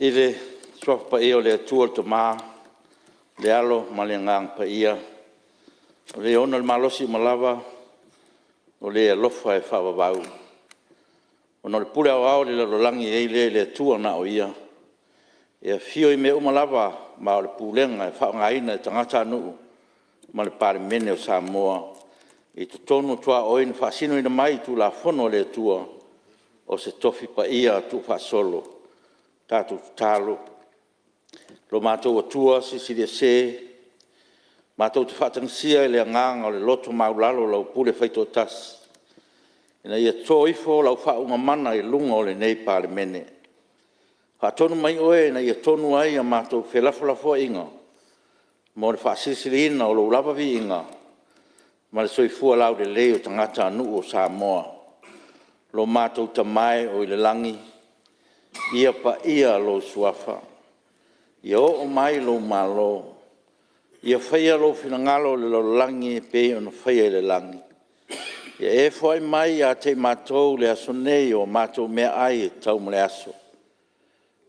I le Suafa Paia o le Atua le Tama, le Alo ma le Agaga Paia, o Le ona le malosi uma lava, o Le alofa e faavavau. Ona o le pule aoao i le lalolagi e i ai lea i le Atua na o Ia, e afio i mea uma lava ma o le pulega e faaaogaina e tagatanuu ma le Palemene o Samoa i totonu o tuaoi na faasinoina mai i Tulafono a le Atua, o se Tofi Paia tuufaasolo. Tatou tatalo. Lo matou Atua Silisili Ese, matou te faatagisia i le agaga o le loto maualalo lau pule faitoatasi, ina ia toto ifo lau faauuga mana i luga o lenei Palemene. Faatonu mai Oe ina ia tonu ai a matou felafolafoaiga mo le faasilisiliina o Lou lava viiga ma le soifua laulelei o tagatanuu o Samoa. Lo matou Tama e o i le lagi, ia paia Lou Suafa, ia oo mai Lou Malo, ia faia Lou finagalo i le lalolagi e pei ona faia i le lagi. Ia e foai mai ia te i matou i le aso nei o a matou meaai e tatau mo le aso.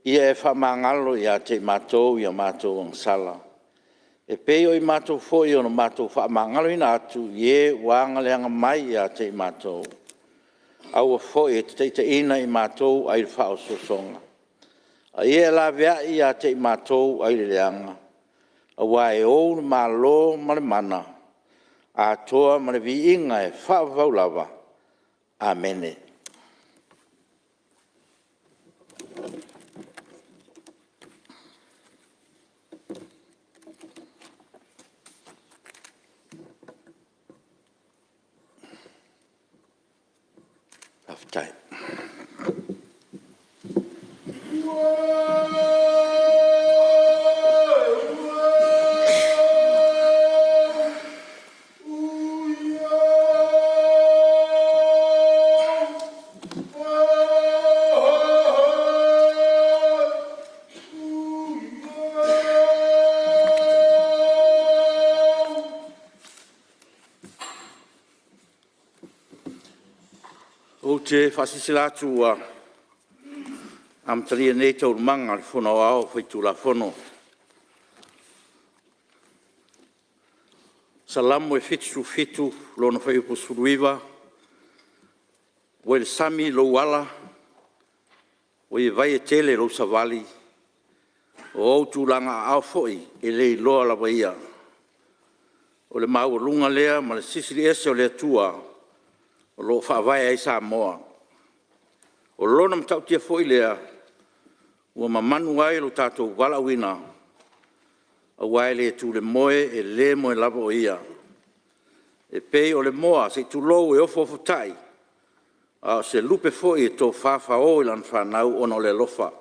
Ia e faamagalo ia te i matou i a matou agasala, e pei o i matou foi ona matou faamagaloina atu i e ua aga mai ia te i matou. Aua foi e te taitaiina i matou ai le faaosoosoga, a ia e laveai ia te i matou ai le leaga, aua e Ou le Malo ma le mana, atoa ma le viiga e faavavau lava. Amene. Faafetai. Ou te faasilasila atu ua amatalia nei Taualumaga a le Fono Aoao Faitulafono. Salamo 77 lona fuaiupu 19, “Ua i le sami lou ala, ua i vai e tele lou savali, o ou tulaga aao foi e le iloa lava ia. O le maualuga lea ma le Silisili Ese o le Atua o lo o faavae ai Samoa. O lona matautia foi lea ua mamanu ai lo tatou valaauina, aua e le tu i le moe, e le moe lava o Ia. E pei o le moa se i tulou e ofoofotai, a o se lupe foi e tofafao i lana fanau ona o le alofa.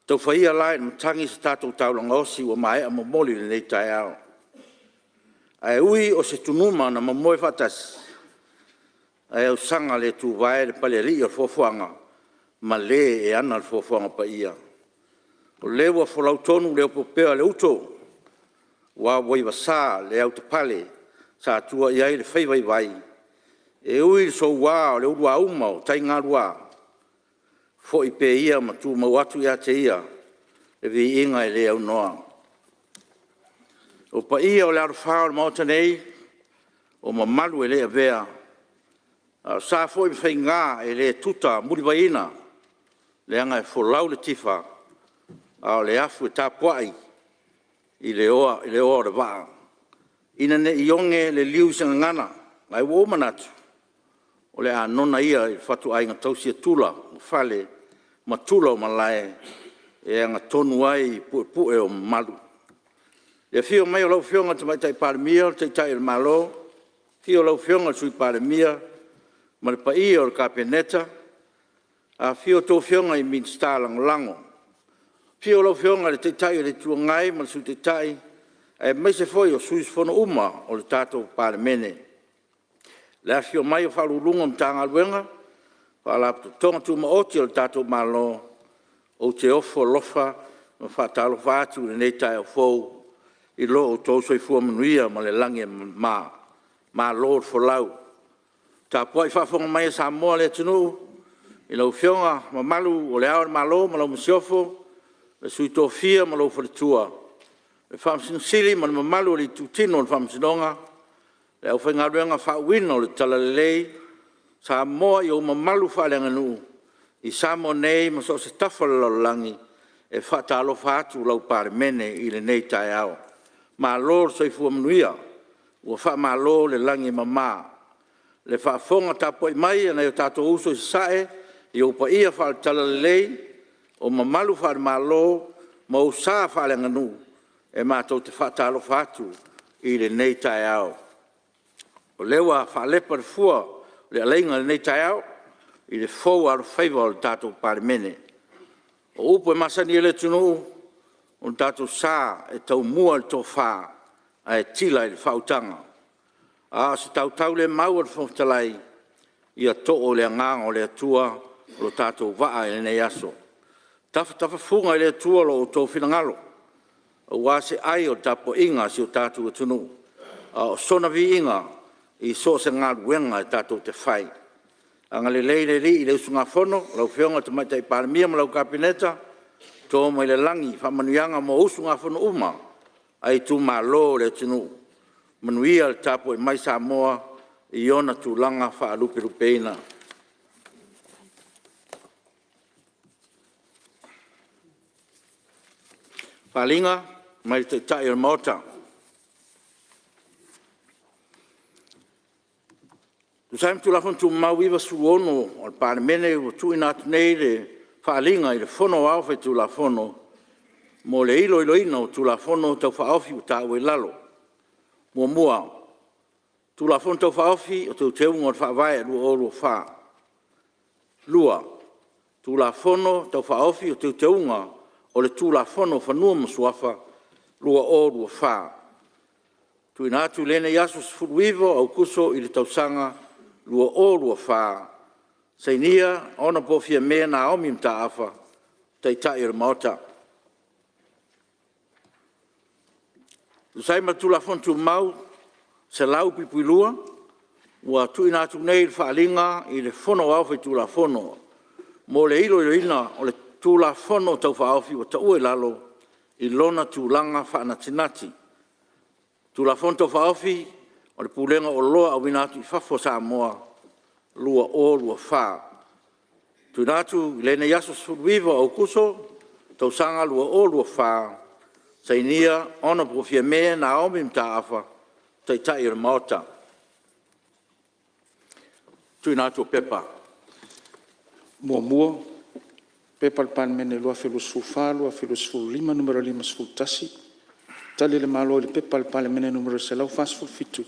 Tau fai ia la i le matagi se tatou taulaga osi ua maea momoli i lenei taeao. Ae ui o se tunuma na momoe faatasi, ae ausaga le tuvae le Palealii o foafoaga ma Le e ana le Foafoaga Paia. O lea ua folau tonu le opeopea a le uto, ua auaivasa le autapale sa tua i ai le fai vaivai, e ui i le soua o le uluauma o taigalua, foi pea ia ma tumau atu ia te Ia le viiga e le aunoa. O paia o le alofā o le Maota nei, o mamalu e le avea, a o sa foi ma faiga e le tutamulivaiina, leaga e folau le tifa, a o le afu e tapuai i le oa o le vaa, ina ne i oge le liu i se gagana, ae ua ou manatu, o le a nona ia i le fatuaiga tausi a tula o fale ma tula o malae e agatonu ai i puepue o mamalu. I le afio mai o lau Afioga i le Tamaitai Palemia o le Taitai o le Malo, afio lau Afioga i le Sui Palemia ma le paia o le Kapeneta, afifio a outou Afioga i Minisita Lagolago. Afio lau Afioga i le Taitai o le Itu Agai ma le Sui Taitai aemaise foi o sui usufono uma o le tatou Palemene. Le afifio mai o Ofisa Sili o Pulega o Matagaluega ma Faalapotopotoga Tumaoti a le tatou Malo, ou te ofo alofa ma faatalofa atu i lenei taeao fou i lo outou soifua manuia ma le lagi e mama. Malo le folau. Le tapuai faafofoga mai a Samoa le atunuu, I lau Afioga Mamalu o Le Ao o le Malo ma lau Masiofo, le Sui Tofia ma lou Faletua, le Faamasino Sili ma le mamalu o le Itutino o le Faamasinoga, le aufaigaluega faauuina o le Talalelei, Samoa i ou mamalu faaleaganuu i Samoa nei ma so o se tafa o le lalolagi, e faatalofa atu lau Palemene i lenei taeao. Malo le soifua manuia, ua faamalo le lagi e mama. I le faafofoga tapuai mai a nai o tatou uso i Sasae i ou paia faale-Talalelei, o mamalu faale-Malo ma ou sa faaleaganuu, e matou te faatalofa atu i lenei taeao. O lea ua faalepa le fua o le aleiga i lenei taeao i le fou alofaiva o le tatou Palemene. O upu e masani ai le atunuu, o le tatou sa e taumua i le tofa ae tila i le faautaga. A o se tautaulemau a le Fofoga Fetalai, ia too i le agaga o le Atua lo tatou vaa i lenei aso. Tafatafafuga i le Atua lo outou finagalo aua se ai o le tapuaiga a si o tatou atunuu, a o sona viiga i so o se galuega tatou te fai. Agalelei le Alii i le usugafono a lau Afioga i le Tamaitai Palemia ma lau Kapeneta, to mai le lagi faamanuiaga mo usugafono uma a itumalo o le atunuu. Manuia le tapuai mai Samoa i ona tulaga faalupelupeina. Faaaliga mai le Taitai o le Maota. E tusa ai ma Tulafono Tumau 96 a le Palemene, ua tuuina atu nei le Faaaliga i le Fono Aoao Faitulafono mo le iloiloina o Tulafono Tau Faaofi ua taua i lalo: 1. Tulafono Tau Faaofi o Teuteuga o le Faavae 2024. 2. Tulafono Tau Faaofi o Teuteuga o le Tulafono o Fanua ma Suafa 2024. TUUINA ATU i lenei aso 19 o Aokuso i le tausaga 2024. Sainia: Hon Fiame Naomi Mataafa, Taitai o le Maota. E tusa ai ma le Tulafono Tumau 102, ua tuuina atu nei le Faaaliga i le Fono Aoao Faitulafono mo le iloiloina o le Tulafono Tau Faaofi ua taua i lalo i lona tulaga faanatinati: Tulafono Tau Faaofi o le Pulega o Oloa Auina atu i Fafo a Samoa 2024. TUUINA ATU i lenei aso 19 o Aokuso tausaga 2024. Sainia: Hon Fiame Naomi Mataafa, Taitai o le Maota. Tuuina atu o Pepa. 1. P.P.2024/2025 Nu.51, Tali a le Malo i le Pepa a le Palemene Nu.147,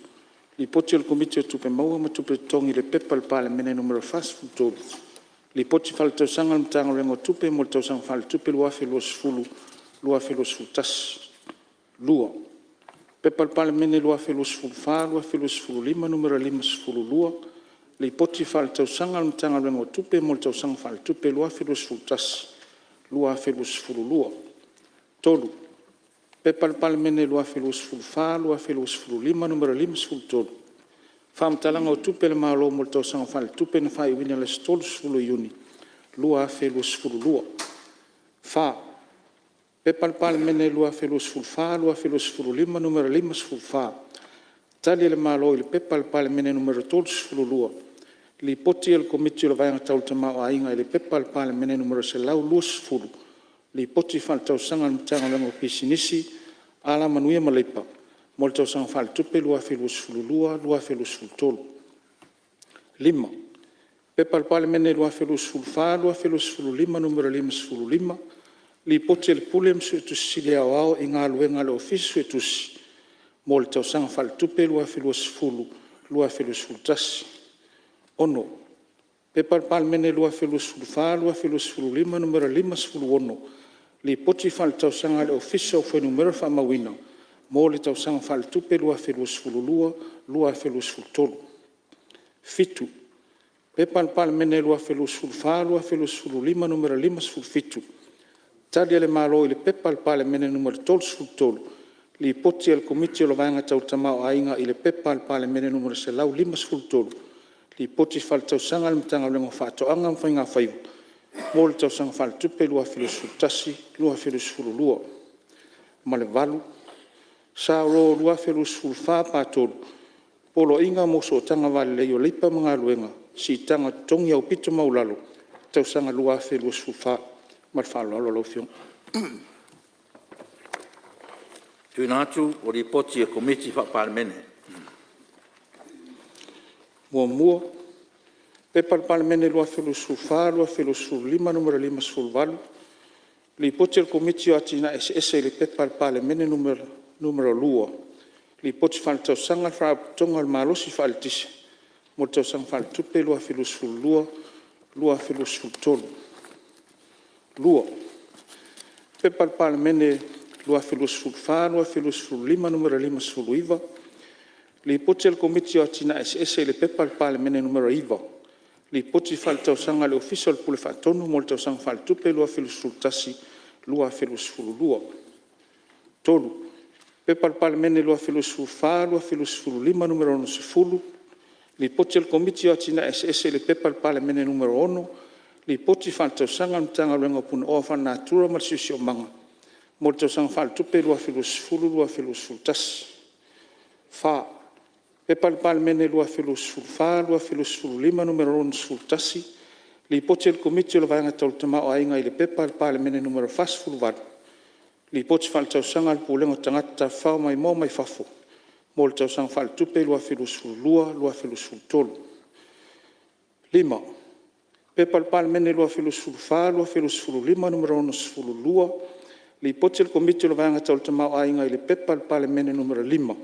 Lipoti a le Komiti o Tupe Maua ma Tupe Totogi i le Pepa a le Palemene Nu.43, Lipoti Faaletausaga a le Matagaluega o Tupe mo le Tausaga Faaletupe 2020/2021. 2. P.P.2024/2025 Nu.52, Lipoti Faaletausaga a le Matagaluega o Tupe mo le Tausaga Faaletupe 2021/2022. 3. P.P.2024/2025 Nu.53, Faamatalaga o Tupe a le Malo mo le Tausaga Faaletupe na faaiuina i le aso 30 Iuni 2022. 4. P.P.2024/2025 Nu.54, Tali a le Malo i le Pepa a le Palemene Nu.32, Lipoti a le Komiti o le Vaega Tau le Tamaoaiga i le Pepa a le Palemene Nu.120, Lipoti Faaletausaga a le Matagaluega o Pisinisi, Alamanuia ma Leipa mo le Tausaga Faaletupe 2022/2023. 5. P.P.2024/2025 Nu.55, Lipoti a le Pule ma Suetusi Sili Aoao i Galuega a le Ofisa Suetusi mo le Tausaga Faaletupe 2020/2021. 6. P.P.2024/2025 Nu.56, Lipoti Faaletausaga a le Ofisa o Fuainumera Faamauina mo le Tausaga Faaletupe 2022/2023. 7. P.P.2024/2025 Nu.57, Tali a le Malo i le Pepa a le Palemene Nu.33, Lipoti a le Komiti o le Vaega Tau le Tamaoaiga i le Pepa a le Palemene Nu.153, Lipoti Faaletausaga a le Matagaluega o Faatoaga ma Faigafaiva mo le Tausaga Faaletupe 2021/2022. Ma le 8. SROS 2024 P.P 3: Poloaiga mo Sootaga Va Lelei o Leipa ma Galuega – Siitaga o Totogi Aupito Maualalo Tausaga 2024. Ma le faaaloalo lau Afioga. Tuiga Atu o Lipoti a Komiti Faa-Palemene. 1. P.P.2024/2025 Nu.58, Lipoti a le Komiti o Atina'e Eseese i le P.P.2023/2024 Nu.2, Lipoti Faaletausaga a le Faalapotopotoga o le Malosi Faa-Eletise mo le Tausaga Faaletupe 2022/2023. 2. P.P.2024/2025 Nu.59, Lipoti a le Komiti o Atina'e Eseese i le P.P.2023/2024 Nu.9, Lipoti Faaletausaga a le Ofisa o le Pule Faatonu mo le Tausaga Faaletupe 2021/2022. 3. P.P.2024/2025 Nu.60, Lipoti a le Komiti o Atina'e Eseese i le P.P.2023/2024 Nu.6, Lipoti Faaletausaga a le Matagaluega o Punaoa Faalenatura ma le Siosiomaga mo le Tausaga Faaletupe 2020/2021. 4. P.P.2024/2025 Nu.61, Lipoti a le Komiti o le Vaega Tau le Tamaoaiga i le P.P.2023/2024 Nu.48, Lipoti Faaletausaga a le Pulega o Tagata Tafafao Maimoa mai Fafo mo le Tausaga Faaletupe 2022/2023. 5. P.P.2024/2025 Nu.62, Lipoti a le Komiti o le Vaega Tau le Tamaoaiga i le P.P.2023/2024 Nu.5,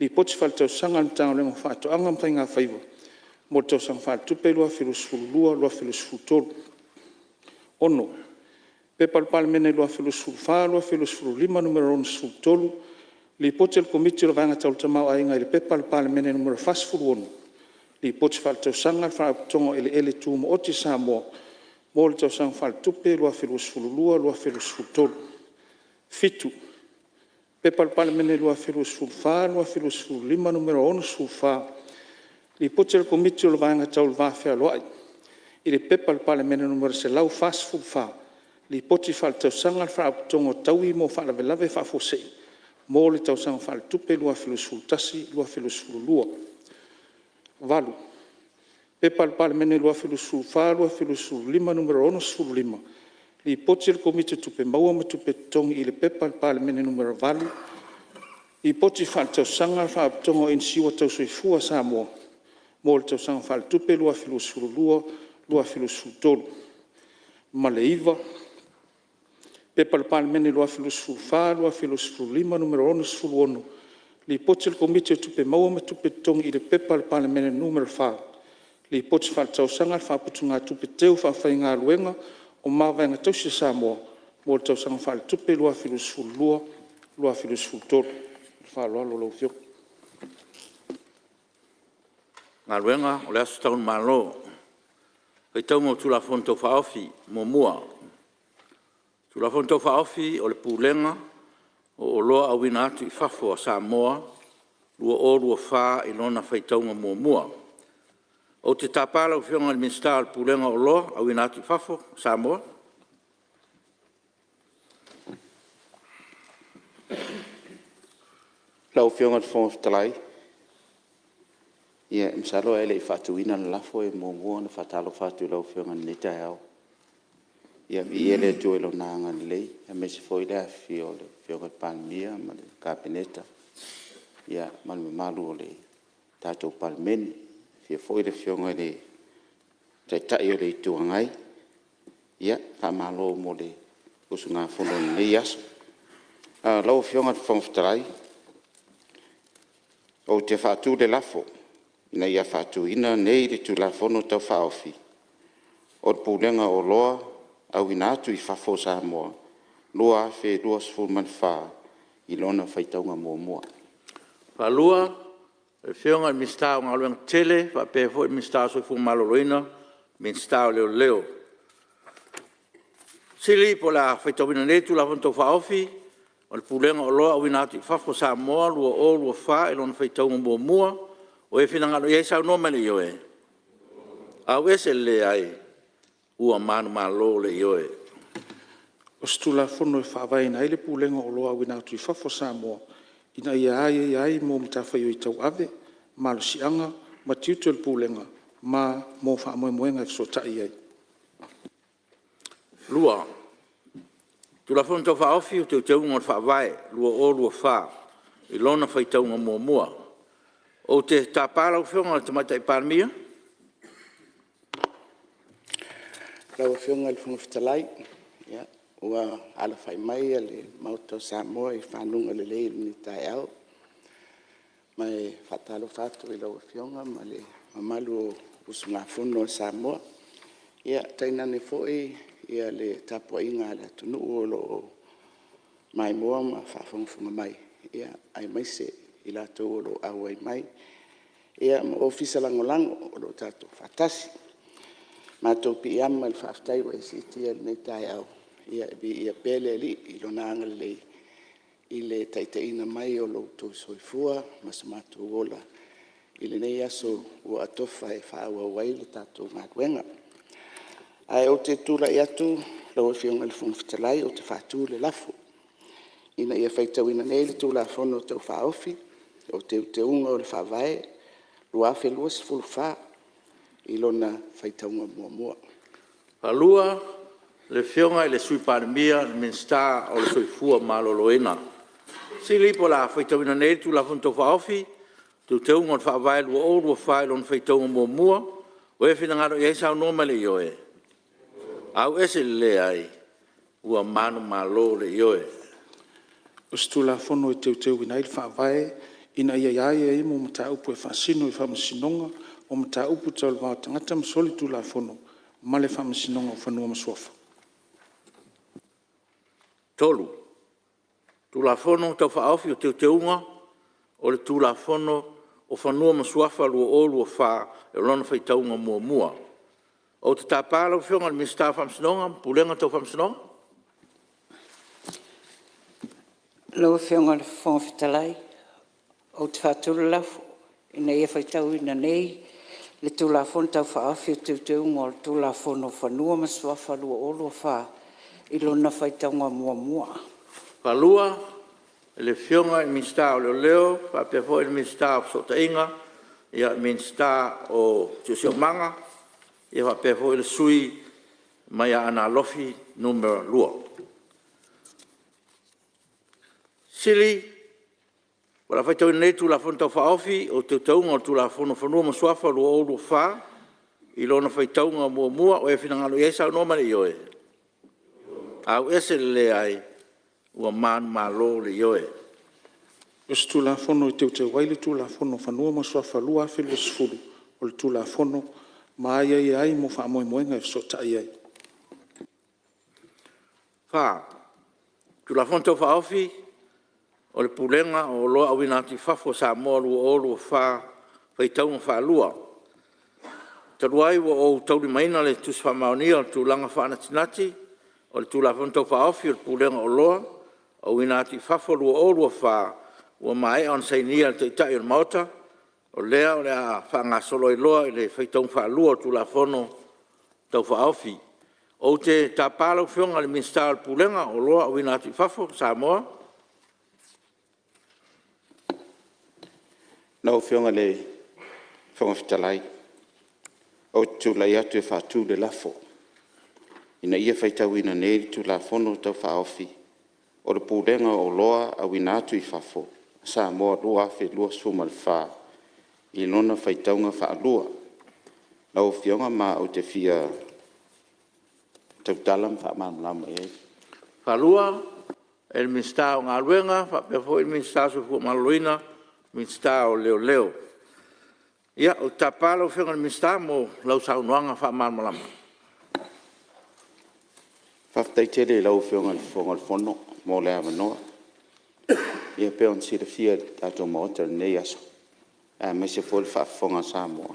Lipoti Faaletausaga a le Matagaluega o Faatoaga ma Faigafaiva mo le Tausaga Faaletupe 2022/2023. 6. P.P.2024/2025 Nu.63, Lipoti a le Komiti o le Vaega Tau le Tamaoaiga i le P.P.2023/2024 Nu.46, Lipoti Faaletausaga a le Faalapotopotoga o Eleele Tumaoti a Samoa mo le Tausaga Faaletupe 2022/2023. 7. P.P.2024/2025 Nu.64, Lipoti a le Komiti o le Vaega Tau le Va Fealoai i le P.P.2023/2024 Nu.144, Lipoti Faaletausaga a le Faalapotopotoga o Taui mo Faalavelave Faafuasei mo le Tausaga Faaletupe 2021/2022. 8. P.P.2024/2025 Nu.65, Lipoti a le Komiti o Tupe Maua ma Tupe Totogi i le P.P.2023/2024 Nu.8, Lipoti Faaletausaga a le Faalapotopotoga o Inisiua Tau Soifua a Samoa mo le Tausaga Faaletupe 2022/2023. Ma le 9. P.P.2024/2025 Nu.66, Lipoti a le Komiti o Tupe Maua ma Tupe Totogi i le P.P.2023/2024 Nu.4, Lipoti Faaletausaga a le Faaputugatupe Teufaafaigaluega o Mavaega Tausi a Samoa mo le Tausaga Faaletupe 2022/2023. Ma le faaaloalo lau Afioga. Galuega, o le aso Tau i le Malo. Faitauga o Tulafono Tau Faaofi 1. Tulafono Tau Faaofi o le Pulega o Oloa Auina atu i Fafo a Samoa 2024 i lona faitauga muamua. Ou te tapa lau Afioga i le Minisita o le Pulega o Oloa Auina atu i Fafo a Samoa. Lau Afioga i le Fofoga Fetalai, ia masalo ae le i faatuina le lafo e muamua ona faatalofa atu i lau Afioga i lenei taeao. Ia viia le Atua i Lona agalelei aemaise foi le afifio o le Afioga i le Palemia ma le Kapeneta ma le mamalu o le tatou Palemene. Afio foi le Afioga i le Taitai o le Itu Agai. Ia, faamalo mo le usugafono i lenei aso. Lau Afioga i le Fofoga Fetalai, ou te faatu le lafo, Ina ia faatuina nei le Tulafono Tau Faaofi o le Pulega o Oloa Auina atu i Fafo a Samoa 2024 i lona faitauga muamua. E faasilasila atu ua faatuina le Lafo. Ou te tapa lau Afioga i le Soifua Maloloina, Minisita o Leoleo. Po o le a faitauina nei le Tulafono Tau Faaofi o le Pulega o Oloa Auina atu i Fafo a Samoa 2024 i lona faitauga muamua. O e finagalo i ai saunoa mai i le ioe. le Ioe. O se Tulafono e Faavaeina ai le Pulega o Oloa Auina atu i Fafo a Samoa, ina ia aiaia ai mo matafaioi tauave, malosiaga ma tiute o le Pulega, ma mo faamoemoega e fesootai i ai. 2. Tulafono Tau Faaofi o Teuteuga o le Faavae 2024 i lona faitauga muamua. Ou te tapa lau Afioga i le Tamaitai Palemia. Lau Afioga i le Fofoga Fetalai, ua alafai mai le Maota o Samoa i faguga lelei i lenei taeao. Ma e faatalofa atu i lau Afioga ma le mamalu o le usugafono a Samoa, tainane foi le tapuaiga a le atunuu o lo o maimoa ma faafogafoga mai, aemaise i latou o lo o auai mai, ma Ofisa Lagolago o lo o tatou faatasi. Matou piiama i le faafetai ua e siitia i lenei taeao, ia viia pea le Alii i Lona agalelei i le taitaiina mai o lo outou soifua ma so matou ola i lenei aso ua atofa e faaauau ai le tatou galuega. Ae ou te tulai atu lau Afioga i le Fofoga Fetalai ou te faatu le lafo, Ina ia faitauina nei le Tulafono Tau Faaofi o Teuteuga o le Faavae 2024 i lona faitauga muamua. Le Afioga i le Sui Palemia o le Minisita o le Soifua Maloloina. O le mea sili o le a faitauina nei le Tulafono Tau Faaofi o Teuteuga o le Faavae 2024 i lona faitauga muamua. Ua e finagalo i ai saunoa mai le Ioe. Auese i le Leai. Ua manumalo le Ioe. O se Tulafono e Teuteuina ai le Faavae ina ia aiaia ai mo mataupu e faasino i Faamasinoga o Mataupu Tau le Va o Tagata ma Soligatulafono ma le Faamasinoga o Fanua ma Suafa. 3. Tulafono Tau Faaofi o Teuteuga o le Tulafono o Fanua ma Suafa 2024 i lona faitauga muamua. Ou te tapa lau Afioga i le Minisita o Faamasinoga ma Pulega Tau Faamasinoga. Lau Afioga i le Fofoga Fetalai ou te faatu le lafo, Ina ia faitauina nei le Tulafono Tau Faaofi o Teuteuga o le Tulafono o Fanua ma Suafa 2024 i lona faitauga muamua. I le Afioga i le Minisita o Leoleo faapea foi le Minisita o Fesootaiga, Minisita o Siosiomaga faapea foi le Sui mai Aana Alofi 2. O le a faitauina nei le Tulafono Tau Faaofi o Teuteuga o le Tulafono o Fanua ma Suafa 2024 i lona faitauga muamua. O e finagalo i ai saunoa mai le Ioe. Auese i le Leai. Ua manumalo le Ioe. O se Tulafono e Teuteu ai le Tulafono o Fanua ma Suafa 2020, o le Tulafono ma aiaia ai mo faamoemoega e fesootai i ai. 4. Tulafono Tau Faaofi o le Pulega o Oloa Auina atu i Fafo a Samoa 2024 – Faitauga Faalua. Talu ai ua ou taulimaina le Tusi Faamaonia o le Tulaga Faanatinati o le Tulafono Tau Faaofi o le Pulega o Oloa Auina atu i Fafo 2024 ua maea ona sainia e le Taitai o le Maota, o lea o le a faagasolo ai loa i le faitauga faalua o le Tulafono Tau Faaofi. Ou te tapa lau Afioga i le Minisita o le Pulega o Oloa Auina atu i Fafo a Samoa. Lau Afioga i le Fofoga Fetalai ou te tulai atu e faatu le lafo, Ina ia faitauina nei le Tulafono Tau Faaofi o le Pulega o Oloa Auina atu i Fafo a Samoa 2024 i lona faitauga faalua. Lau Afioga ma ou te fia tautala ma faamalamalama i ai le… E le Minisita o Galuega faapea foi le Minisita o le Soifua Maloloina, Minisita o Leoleo. Ia, ou te tapa lau Afioga i le Minisita mo lau saunoaga faamalamalama. Faafetai tele i lau Afioga i le Fofoga o le Fono mo le avanoa. Ia e pei ona silafia e le tatou Maota i lenei aso aemaise foi le faafofoga a Samoa,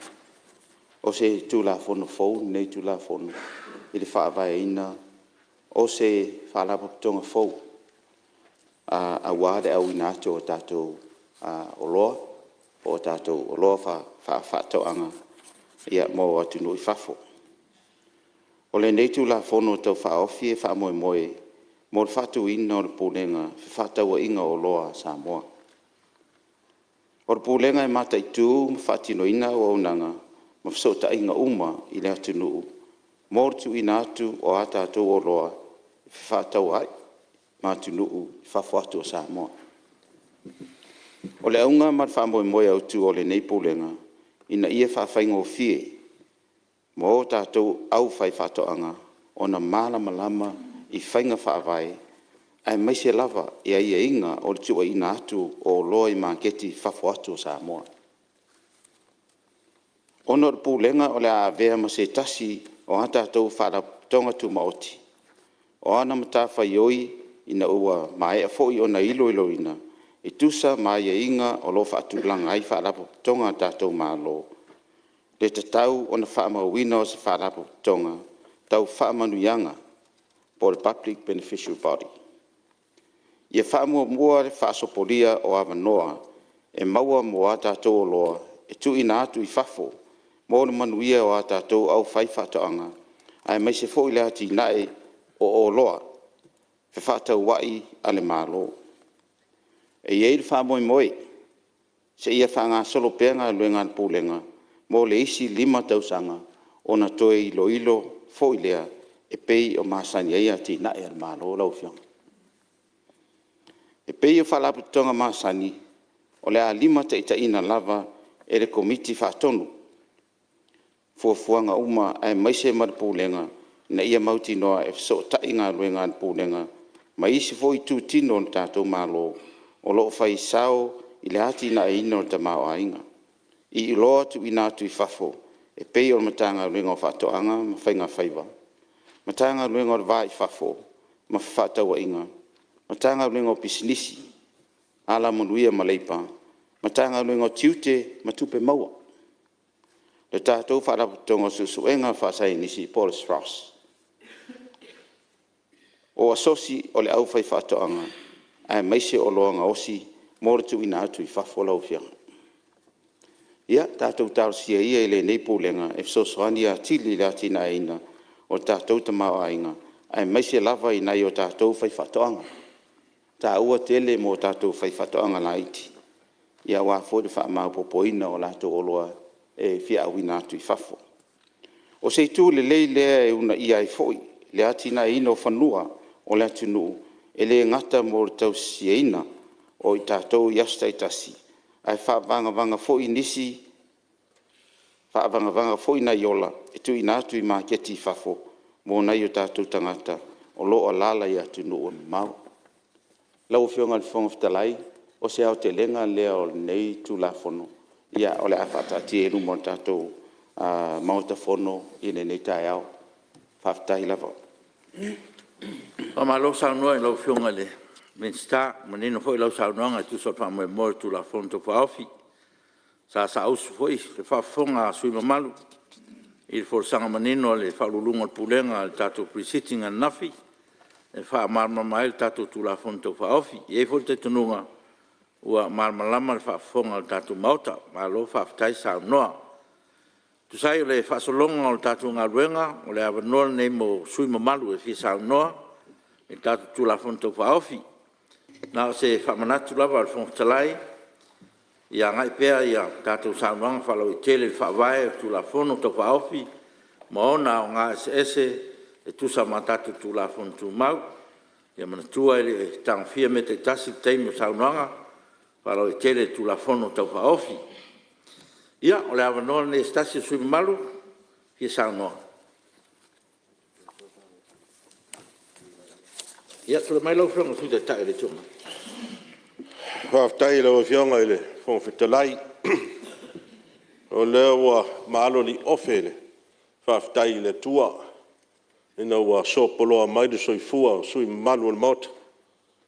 o se Tulafono fou lenei Tulafono i le faavaeina o se Faalapotopotoga fou aua le auina atu o tatou oloa po o tatou oloa faa-faatoaga mo atunuu i fafo. O lenei Tulafono Tau Faaofi e faamoemoe mo le faatuina o le Pulega o Fefaatauaiga o Oloa a Samoa. O le Pulega e mataitu ma faatinoina auaunaga ma fesootaiga uma i le atunuu mo le tuuina atu o a tatou oloa e fefaatau ai ma atunuu i fafo atu o Samoa. O le auga ma le faamoemoe autu o lenei Pulega, ina ia faafaigofie mo tatou aufaifaatoaga ona malamalama i faiga faavae aemaise lava i aiaiga o le tuuina atu o oloa i maketi i fafo atu o Samoa. Ona o le Pulega o le a avea ma se tasi o a tatou Faalapotopotoga Tumaoti, o ana matafaioi ina ua maea foi ona iloiloina e tusa ma aiaiga o lo o faatulaga ai Faalapotopotoga a le tatou Malo, e tatau ona faamauina o se Faalapotopotoga tau faamanuiaga po o le Public Beneficial Body. Ia faamuamua le faasopolia o avanoa e maua mo a tatou oloa e tuuina atu i fafo mo le manuia o a tatou aufaifaatoaga, aemaise foi le atinae o oloa fefaatauai a le Malo. E i ai le faamoemoe, seia faagasolo pea galuega a le Pulega mo le isi 5 tausaga ona toe iloilo foi lea e pei e masani ai atinae a le Malo lau Afioga. E pei o Faalapotopotoga masani, o le a limataitaiina lava e le Komiti Faatonu fuafuaga uma aemaise ma le Pulega ina ia mautinoa e fesootai galuega a le Pulega ma isi foi itutino o le tatou Malo o lo o fai sao i le atinaeina o le tamaoaiga i oloa tuuina atu i fafo e pei o le Matagaluega o Faatoaga ma Faigafaiva, Matagaluega o le Va i Fafo ma Fefaatauaiga, Matagaluega o Pisinisi, Alamanuia ma Leipa, Matagaluega o Tiute ma Tupe Maua, le tatou Faalapotopotoga o Suesuega Faasaienisi po o le SROS. O Asosi o le Aufaifaatoaga aemaise o oloa gaosi mo le tuuina atu i fafo lau Afioga. Ia tatou talosia ia i lenei Pulega e fesoasoani atili i le atinaeina o le tatou tamaoaiga aemaise lava i nai o tatou faifaatoaga. E taua tele mo tatou faifaatoaga laiti aua foi le faamaopoopoina o latou oloa e fia auina atu i fafo. O se itu lelei lea e uunaia ai foi le atinaeina o fanua o le atunuu, e le gata mo le tausisiaina o i tatou i aso taitasi, ae faavagavaga foi nai ola e tuuina atu i maketi i fafo mo nai o tatou tagata o lo o alaala i atunuu e mamao. Lau Afioga i le Fofoga Fetalai, o se aotelega lea o lenei Tulafono o le a faataatia i luma o le tatou Maota Fono i lenei taeao. Faafetai lava. Faamalo saunoa i lau Afioga i le Minisita, ua manino foi lau saunoaga e tusa o le faamoemoe o le Tulafono Tau Faaofi. Sa saausi foi le faafofoga a sui usufono mamalu i le folasaga manino a le Ofisa Sili o le Pulega a le tatou Pre Sitting ananafi e faamalamalama ai le tatou Tulafono Tau Faaofi. E i ai foi le talitonuga ua malamalama le faafofoga a le tatou Maota. Malo faafetai saunoa. E tusa ai o le faasologa o le tatou galuega, o le avanoa lenei mo sui usufono mamalu e fia saunoa i le tatou Tulafono Tau Faaofi. Na o se faamanatu lava a le Fofoga Fetalai, ia agai pea a tatou saunoaga faalauaitele i le faavae o le Tulafono Tau Faaofi ma ona aoga eseese e tusa ma tatou Tulafono Tumau. Ia manatua e le i tagofia mea taitasi i le taimi o saunoaga faalauaitele i le Tulafono Tau Faaofi. Ia o le avanoa lenei o se tasi o sui usufono mamalu e fia saunoa. Ia tulai mai lau Afioga i le Sui Taitai o le Itu Agai. Faafetai i lau Afioga i le Fofoga Fetalai. O lea ua maalo liuofe le faafetai i le Atua ina ua sopoloa mai le soifua o sui usufono mamalu o le Maota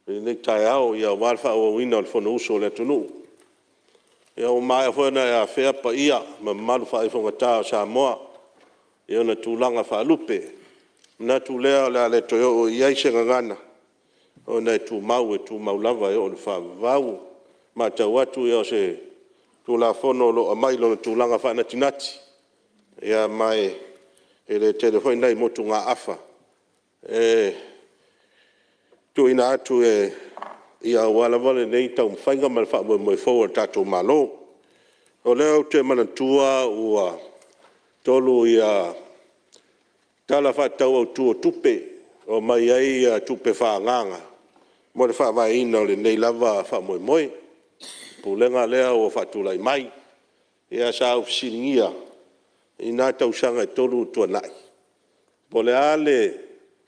i lenei taeao aua le faaauauina o le Fonousu a le atunuu. Ua maea foi ona e afea paia ma mamalu faaifogata o Samoa i ona tulaga faalupe. Ona manatu lea o le a le toe oo i ai se gagana ona e tumau e tumau lava e oo i le faavavau. E matau atu o se Tulafono o lo o aumai i lona tulaga faanatinati. Ma e le tele foi nai motugaafa e tuuina atu aua lava lenei taumafaiga ma le faamoemoe fou o le tatou Malo. O lea ou te manatua ua 3 Tala Faatatau Autu o Tupe ua aumai ai tupe faaagaaga mo le faavaeina o lenei lava faamoemoe, Pulega lea ua faatulai mai. Ia sa ou fesiligia i na tausaga e 3 ua tuanai, po o le a le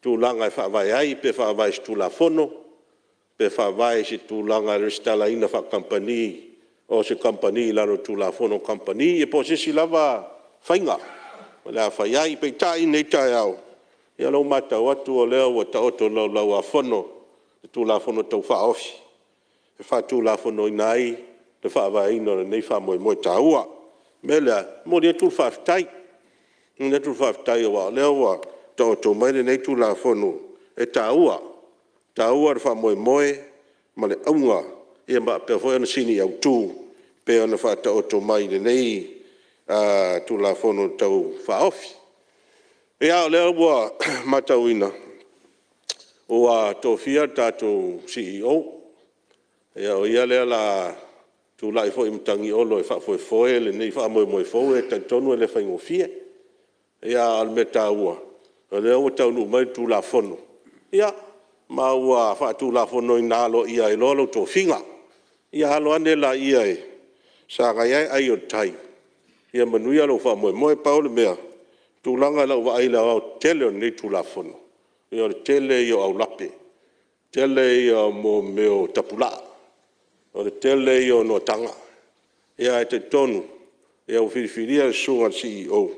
tulaga e faavae ai, pe faavae i se Tulafono, pe faavae i se tulaga i le resitalaina faa-kamupani o se kamupani i lalo o le Tulafono o Kamupani ia po o se isi lava faiga o le a fai ai. Peitai i lenei taeao, ia o lea ua matau atu o lea ua taoto i le Laulau a Fono le Tulafono Tau Faaofi e faatulafonoina ai le faavaeina o lenei faamoemoe taua. O le mea lea, e momoli atu le faafetai, momoli atu le faafetai aua o lea ua taoto mai lenei Tulafono e taua, e taua le faamoemoe ma le auga faapea foi ona sini autu e pei ona faataoto mai i lenei Tulafono Tau Faaofi. Ia o lea ua matauina ua tofia le tatou CEO, o ia lea o le a tulai foi i matagi olo e faafoefoe lenei faamoemoe fou. E talitonu e le faigofie. A o le mea taua, o lea ua taunuu mai le Tulafono ma ua faatulafonoina aloaia ai loa lou tofiga. Ia alo ane laia e sagai ane ai o le tai, ia manuia lou faamoemoe. Pau le mea, o le tulaga i lau vaai i le aoaotetele o lenei Tulafono, ia o le tele ia o aulape, tele ia o mea o tapulaa, o le tele ia o noataga. Ae talitonu ua filifilia le Susuga i le CEO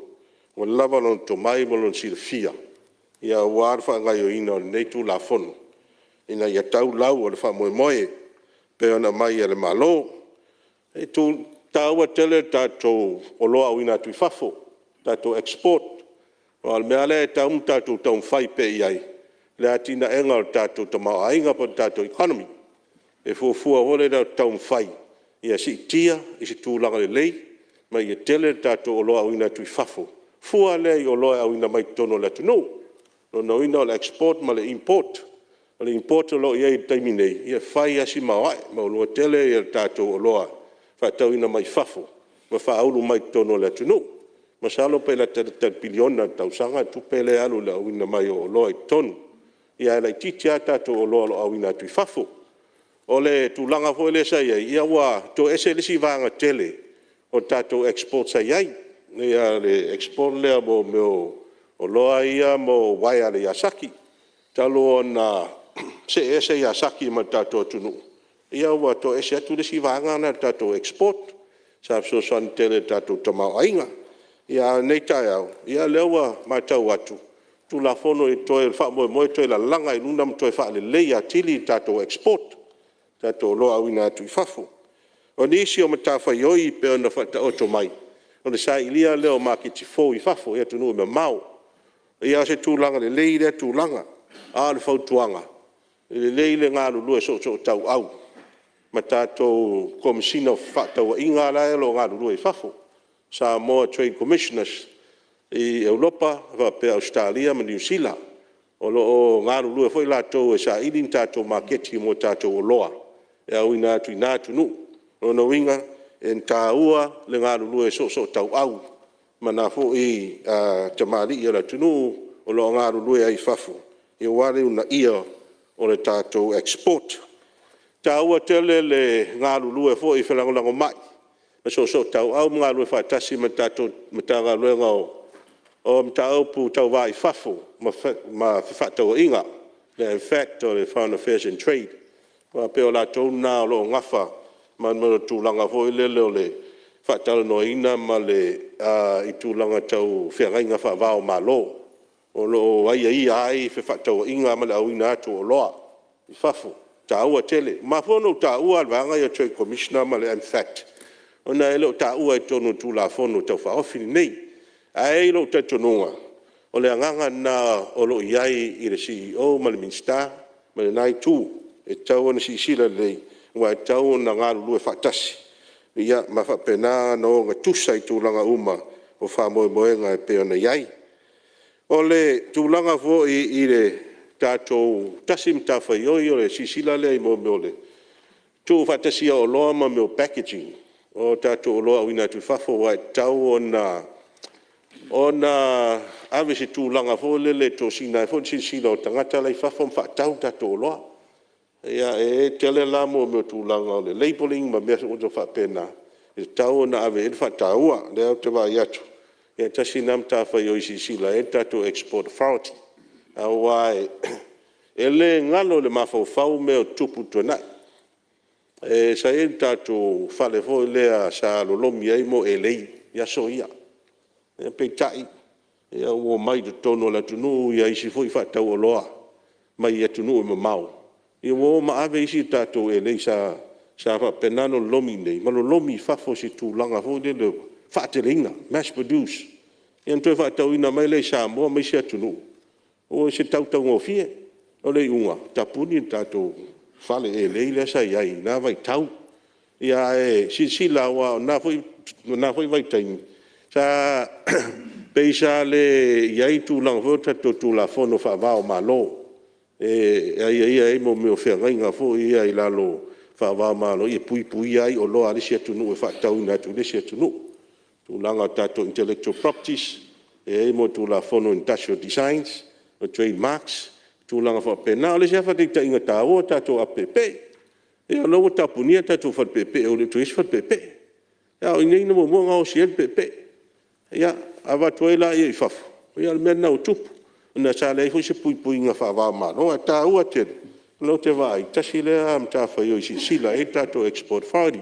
ua lava lona tomai ma lona silafia aua le faagaoioiga o lenei Tulafono ina ia tau lau o le faamoemoe e pei ona aumai e le Malo. E taua tele le tatou oloa auina atu i fafo, tatou export. Aua o le mea lava lea e tatau ona tatou taumafai pea i ai, le atinaeina o le tatou tamaoaiga po o le tatou economy. E fuafua foi lea o le taumafai ia siitia i se tulaga lelei ma ia tele le tatou oloa auina atu i fafo, fua lea i oloa e auina mai totonu o le atunuu. O lona uiga o le export ma le import. O le import o lo o i ai i le taimi nei, e fai lava si maoae, e maualuga tele le tatou oloa faatauina mai fafo ma faaulu mai totonu o le atunuu. Masalo pe lata i le tai piliona i le tausaga le tupe lea e alu i le auina mai o oloa i totonu, ae laitiiti lava tatou oloa o lo o auina atu i fafo. O le tulaga foi lea sa i ai, ua toese le isi vaega tele o le tatou export sa i ai, le export lea o mea o oloa ia mo uaea a le Yazaki. Talu ona see ese Yazaki ma le tatou atunuu, ia ua toese atu le isi vaega lena o le tatou export sa fesoasoani tele i le tatou tamaoaiga. A o lenei taeao, o lea ua matau atu, Tulafono o le faamoemoe e toe lalaga i luma ma toe faaleleia atili le tatou export, tatou oloa auina atu i fafo. O nisi o matafaioi e pei ona faataoto mai, o le sailia lea o maketi fou i fafo i atunuu mamao. Ia o se tulaga lelei lea tulaga. A o le fautuaga, e lelei le galulue soosootauau ma tatou Komesina o Fefaatauaiga la e galulue i fafo, Samoa Trade Commissioners i Europa faapea Ausetalia ma Niu Sila. O lo o galulue foi latou e saili ni tatou maketi mo tatou oloa e auina atu i na atunuu. O lona uiga e taua le galulue soosootauau ma na foi tamalii o le atunuu o lo o galulue ai i fafo aua le uunaia o le tatou export. E taua tele le galulue foi felagolagomai ma soosootauau ma galulue faatasi ma le tatou Matagaluega o Mataupu Tau Va i Fafo ma Fefaatauaiga, le MFAT o le Foreign Affairs and Trade, aua e pei o latou na o lo o nafa ma le tulaga foi lele o le faatalanoaina i tulaga tau feagaiga faava-o-Malo o lo o aiaia ai fefaatauaiga ma le auina atu o oloa i fafo. E taua tele. Ua mafua ona ou taua le vaega lea o le Trade Commissioner ma le MFAT ona e le o taua i totonu o le Tulafono Tau Faaofi lenei. Ae i ai lou talitonuga, o le agaga lena o lo o i ai i le CEO ma le Minisita ma lena itu, e tatau ona silasila lelei aua e tatau ona galulue faatasi ma faapena ona ogatusa i tulaga uma. faamoemoega e pei ona i ai. O le tulaga foi i le tatou tasi matafaioi o le silasila lea i mea o le tuufaatasia o oloa ma mea o packaging o tatou oloa auina atu i fafo, aua e tatau ona ave i se tulaga foi lele e tosina ai foi le silasila o tagata la e i fafo ma faatau tatou oloa. E tele la mea o tulaga o le labeling ma mea uma faapena e tatau ona ave i ai le faataua. O lea ou te vaai atu, ia tasi lena matafaioi e silasila i ai le tatou Export Authority, aua e le galo i le mafaufau mea o tutupu i le tuanai. Sa i ai le tatou fale foi lea sa lolomi ai elei i aso ia, peitai ua omai i totonu o le atunuu isi foi faatauoloa mai atunuu e mamao, ua o ma ave isi tatou elei sa faapena ona lolomi i inei ma lolomi i fafo i se tulaga foi lele ua faateleina, mass produce, ia ona toe faatauina mai lea i Samoa ma isi atunuu i se tau taugofie. O le iuga, tapuni le tatou fale elei lea sa i ai i lena vaitau. Ae silasila aua o lena foi vaitaimi, sa pei sa le i ai ni tulaga foi ia o tatou Tulafono faava o Malo e aiaia ai mea o feagaiga foi ia i lalo faava o Malo e puipuia ai oloa a le isi atunuu e faatauina atu i le isi atunuu. Tulaga o tatou intellectual properties, e i ai Tulafono o Industrial Designs, o Trade Marks ma tulaga faapena. O le isi lava faataitaiga taua o tatou apu peepee. Ia o lea ua tapunia tatou fale peepee ua le toe i ai se fale peepee, a o i inei na muamua ona gaosi ai le peepee. Ia avatu ai lea i fafo, ia o le mea lena ua tupu, ona sa leai foi se puipuiga faava o Malo. Ae taua tele o lea ou te vaai, tasi lea matafaioi e silasila i ai le tatou Export Authority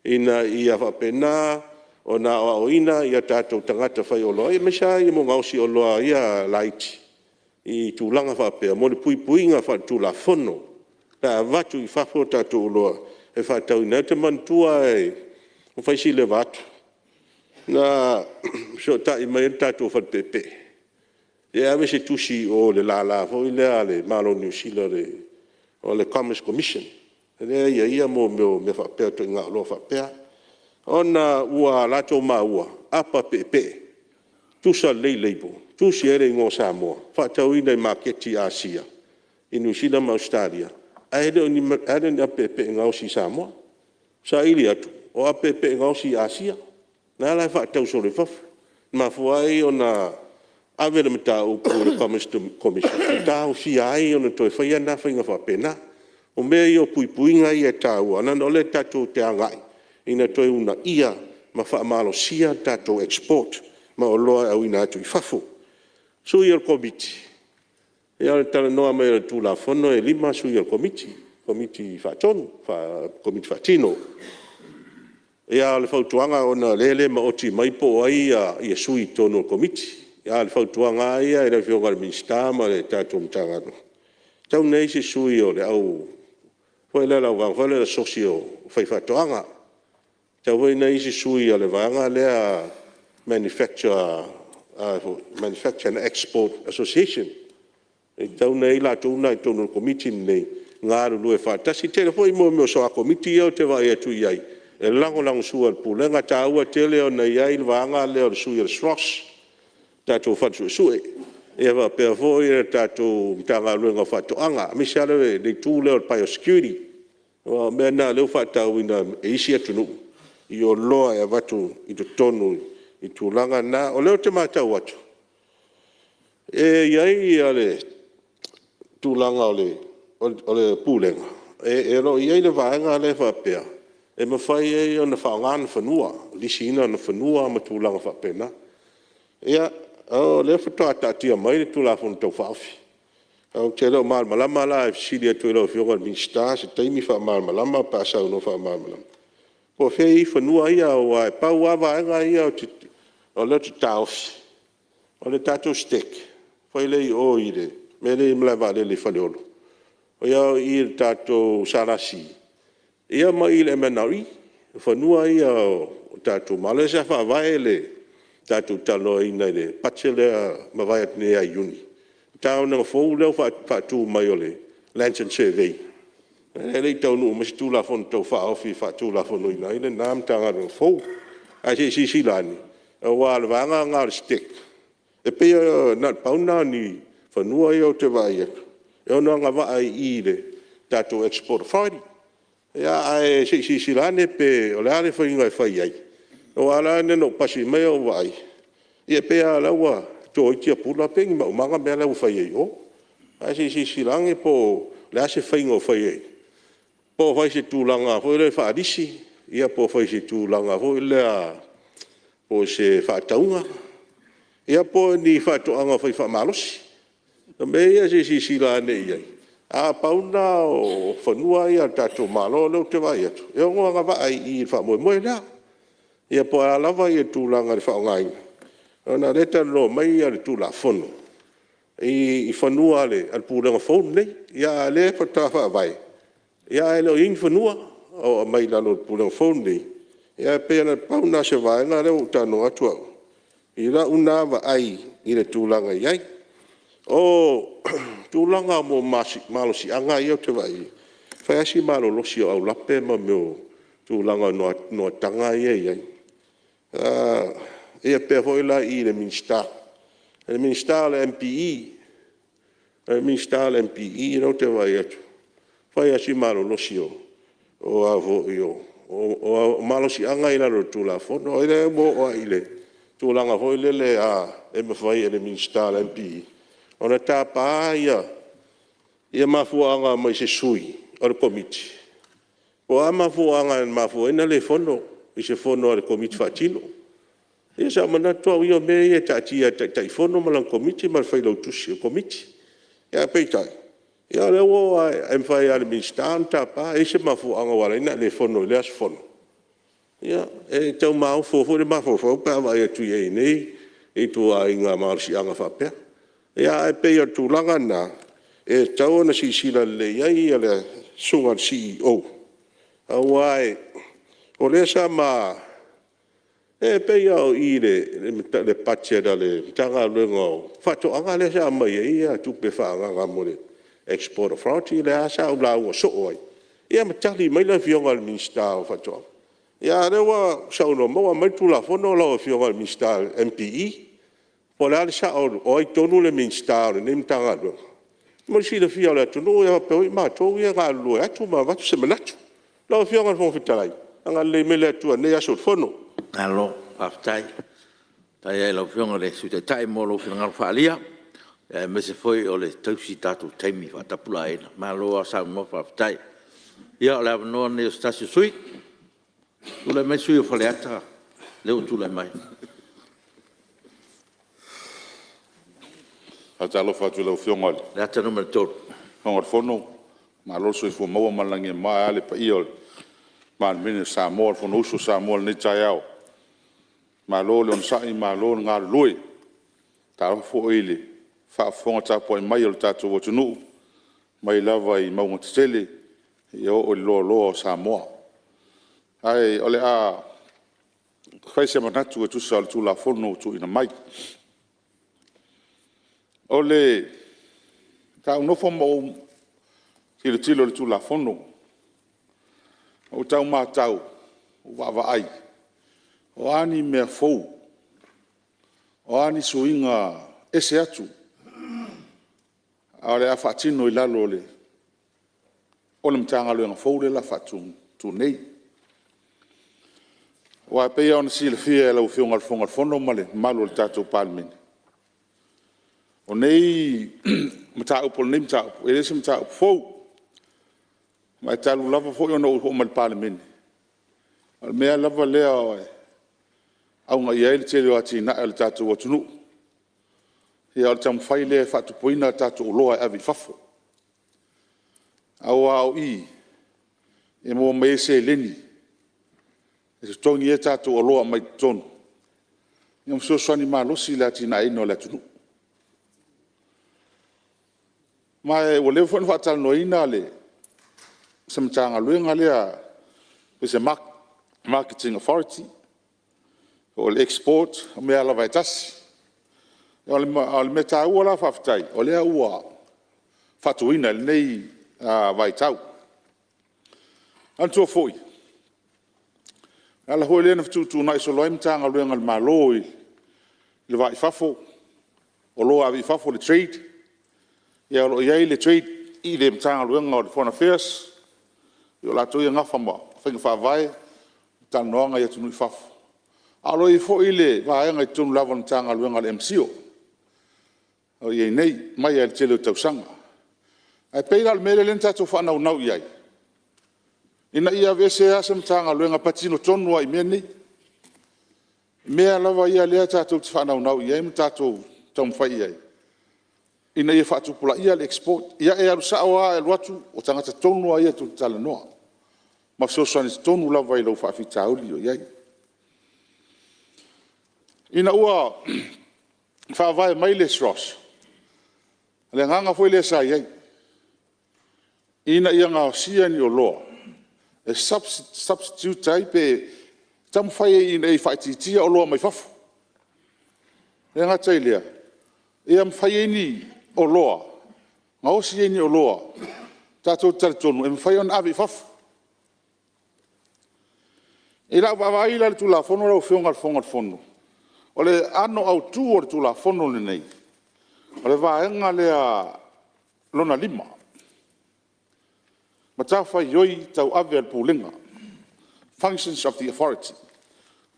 ina ia faapena ona aoaoina tatou tagata faioloa, aemaise lava mo gaosi oloa ia laiti i tulaga faapea mo le puipuiga faaletulafono pe a avatu i fafo a tatou oloa e faatauina ai. Ou te manatua ua fai si leva atu, na fesootai mai ai le tatou fale peepee e ave se tusi i o i le lala foi lea a le Malo o Niu Sila o le Commerce Commission lea e aiaia mea o mea faapea o ituaiga oloa faapea, ona ua latou maua apa peepee, tusa lelei label, tusi ai le igoa o Samoa, faatauina i maketi i Asia i Niu Sila ma Ausetalia, ae le o ni apa peepee e gaosi i Samoa. Saili atu, o apa peepee e gaosi i Asia la e faatau solo i fafo. Na mafua ai ona ave le mataupu i le Commerce Commission e taofia ai ona toe faia na faiga faapena. O mea ia o puipuiga ia e taua, leaga o lea tatou te agai ina toe uunaia ma faamalosia le tatou export ma oloa e auina atu i fafo. Sui o le Komiti, ia o le talanoa mai o le Tulafono e 5 sui o le Komiti, Komiti Faatonu, Komiti Faatino. Ia a o le fautuaga ona o lea e le maoti mai po o ai sui i totonu o le Komiti. A o le fautuaga lava ia i le Afioga i le Minisita ma le tatou Matagaluega, e tatau ona i ai se sui o le au foi lea o le asosi o le aufaifaatoaga, e tatau foi ona i ai se sui o le vaega lea Manufacture and Export Association. E tatau ona i ai latou na i totonu o le Komiti lenei e galulue faatasi. E tele foi mea o soa Komiti ia ou te vaai atu i ai e lagolagosua i le Pulega. E taua tele ona i ai le vaega lea o le sui o le SROS, le tatou Fale Suesue, ia faapea foi le tatou Matagaluega o Faatoaga, aemaise lava le itu lea o le biosecurity, aua o mea na o lea ua faatauina e isi atunuu i oloa e avatu i totonu i tulaga na. O lea ou te matau atu, e i ai le tulaga o le Pulega, e le o i ai le vaega lea e faapea e mafai ai ona faaaoga ona fanua, lisiina ona fanua ma tulaga faapena. Ia, o lea faatoa taatia mai le Tulafono Tau Faaofi. Ou te le o malamalama la, e fesili atu ai i lau Afioga i le Minisita se taimi faamalamalama pe a saunoa faamalamalama, po o fea e i ai fanua ia aua e pau lava vaega ia o lea ou te taofi, o le tatou STEC foi lea i o i le mea lea e i ai le malaevaalele i Faleolo, o i i le tatou SLC, ia ma i i le MNRE. O fanua ia o tatou ma o lea sa faavae le tatou talanoaina i le budget lea na mavae atu nei ia Iuni, le Matagaluega fou lea ua faatu mai o le Lands and Survey, e le i taunuu mai se Tulafono Tau Faaofi e faatulafonoina ai lena Matagaluega fou. Ae se i silasila ane, Aua o le vaega lena o le STEC, e pei na o le pau lena o ni fanua ia ou te vaai atu e ono agavaa i le tatou Export Authority. Ae se i silasila ane po o le a le faiga e fai ai, aua la na ona ou pasi mai ou vaai, ia pei lava o la e ua to ai tiapula pei o ni maumaga mea la e ua fai ai i o. Ae se i silasila ane po o le a se faiga o fai ai, po o fai i se tulaga foi lea faalisi, ia po o fai i se tulaga foi lea po o se faatauga, ia po o ni faatoaga fai faamalosi. O mea ia se i silasila ane i ai, ae pau lena o fanua ia a le tatou Malo lea ou te vaai atu e ono agavaa i i i le faamoemoe lea. Ia po o a lava le tulaga i le faaaogaina, ona o lea e talanoa mai le Tulafono i fanua a le Pulega fou lenei, a o lea faatoa faavae ae le o i ai ni fanua o aumai i lalo o le Pulega fou lenei. Ae pei na o le pau lena o se vaega lea ua ou talanoa atu au i lau lena vaai i le tulaga e i ai. O tulaga mo malosiaga ia ou te vaai i ai, e fai lava si malolosi o aulape ma mea o tulaga o noataga ia e i ai. E pei foi la i le Minisita o le MPE. O le Minisita o le MPE lea ou te vaai atu, e fai lava si malolosi o malosiaga ia i lalo o le Tulafono. O lea ua oo lava i le tulaga foi lele e mafai e le Minisita o le MPE ona tapa mafuaaga mai se sui o le Komiti, po o a mafuaaga na mafua ai ona le fono i se fono a le Komiti Faatino. Ia sa ou manatu au ia o mea ia e taatia i le Taitaifono ma lana Komiti ma le Failautusi o le Komiti. Ae peitai, ia o lea ua oo lava e mafai lava e le Minisita ona tapa. E i ai se mafuaaga ua ala ai ona e le fono i lea aso fono? Ia, e tau maofo foi le mafaufau pe a vaai atu i ai i nei ituaiga malosiaga faapea. Ae pei o le tulaga lena e tatau ona silasila lelei i ai le Susuga i le CEO, aua o lea sa ma… e pei lava o i i le budget a le Matagaluega o Faatoaga lea sa aumai ai tupe faaagaaga mo le Export Authority lea sa ou lauga soo ai, ia ma tali mai le Afioga i le Minisita o Faatoaga. A o lea ua saunoa mai ua aumai le Tulafono lau Afioga i le Minisita o le MPE. Po o le a le sao o ai tonu le Minisita o lenei Matagaluega? Mo le silafia e le atunuu faapea foi matou ia e galulue atu ma avatu se manatu. Lau Afioga i le Fofoga Fetalai, agalelei mai le Atua i lenei aso o le Fono. Malo faafetai. Faafetai lava i lau Afioga i le Sui Taitai mo lou finagalo faaalia aemaise foi o le tausi i tatou taimi faatapulaaina. Malo lava saunoa faafetai. Ia o le avanoa lenei o se tasi o sui usufono. Tulai mai le sui usufono mo Faleata lea ua tulai mai. E faatalofa atu i lau Afioga i le Faleata 3. Fofoga o le Fono, malo le soifua maua ma le lagi e mama, ae a le paia o le Palemene o Samoa, le Fonousu a Samoa i lenei taeao. Malo le onosai malo le galulue. Talofa foi i le faafofoga tapuai mai a lo tatou atunuu mai lava i mauga tetele seia oo i le loaloa o Samoa. Ae o le a fai se manatu e tusa o le Tulafono ua tuuina mai. Sa ou nofo ma ou tilotilo i le Tulafono, ou tau matau, ou vaavaai, o a ni mea fou, o a ni suiga ese atu o le a faatino i lalo o le Matagaluega fou lea o le a faatu nei. Aua e pei lava ona silafia e lau Afioga i le Fofoga Fetalai ma le mamalu o le tatou Palemene, o nei mataupu o lenei mataupu, e le o se mataupu fou. Ma e talu lava foi ona ou oo mai i le Palemene, o le mea lava lea e auga i ai le tele o atinae a le tatou atunuu, ia o le taumafai lea e faatupuina a tatou oloa e ave i fafo. Aua o i e maua mai ai seleni e totogi ai a tatou oloa e aumai i totonu ma fesoasoani malosi i le atinaeina o le atunuu. Ma ua leva foi ona faatalanoaina se Matagaluega lea po o se Marketing Authority po o le Export o mea lava e tasi. A o le mea taua la faafetai, o lea ua faatuina i lenei vaitau. Manatua foi, Le ala foi lea na fetuutuunai solo ai Matagaluega a le Malo i le va i fafo, oloa e ave i fafo le trade. O lo o i ai le trade i le Matagaluega o le Foreign Affairs, o i latou ia e nafa ma faiga faavae ma talanoaga i atunuu i fafo. A o lo o i ai foi le vaega i totonu lava o le Matagaluega o le MCIL o lo o i ai nei mai lava i le tele o tausaga. Ae pei la o le mea lea na tatou faanaunau i ai, ina ia aveese lava se Matagaluega e patino tonu lava i mea nei. O mea lava ia lea tatou te faanaunau i ai ma tatou taumafai i ai ina ia faatupulaia le export. Ia e alu sao lava, e alu atu o tagata tonu lava ia tou te talanoa ma fesoasoani tonu lava i lou faafitauli o i ai. Ina ua faavae mai le SROS, o le agaga foi lea sa i ai, ina ia gaosia ni oloa e substitute ai pe taumafai ai ina ia faaitiitia oloa mai fafo. E le gata i lea, ia ma fai ai ni oloa, gaosi ai ni oloa tatou te talitonu e mafai ona ave i fafo. I lau vaavaai la i le Tulafono lau Afioga i le Fofoga Fetalai, o le ano autu o le Tulafono lenei, o le vaega lea lona 5, matafaioi tauave a le Pulega, functions of the Authority.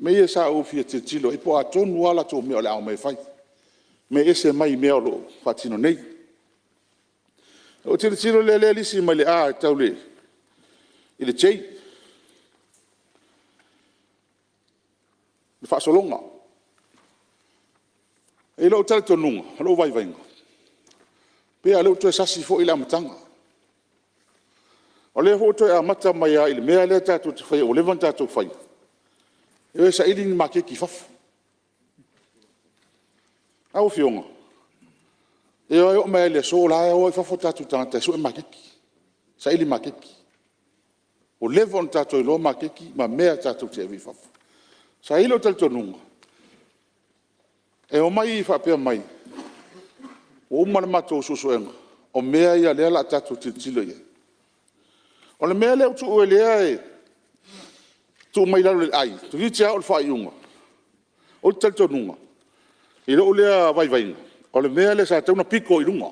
O mea ia sa ou fia tilotilo i ai po o a tonu lava a latou mea o le a omai e fai, mea e ese mai mea o lo o faatino nei. Ona ou tilotilo lea i lea lisi mai le A e tau i le J, le faasologa. I lou talitonuga ma lou vaivaiga, pei lava o lea ua toe sasi foi le amataga. O lea foi ua toe amata mai lava i le mea lea tatou te faia ua leva ona tatou faia, e o e saili ni maketi i fafo. Lau Afioga, e oo mai lava i le aso o la e o lava i fafo o tatou tagata e sue maketi, saili maketi. Ua leva ona tatou iloa maketi ma mea tatou te avea i fafo. Sa i ai lou talitonuga, e omai faapea mai, ua uma le matou suesuega, o mea ia o lea o le a tatou tilotilo i ai. O le mea lea ua tuu o lea e tuu mai lalo i le I, toeitiiti lava oo i le faaiuga. O le talitonuga i lou lea vaivaiga, o le mea lea sa tatau ona pito i luga,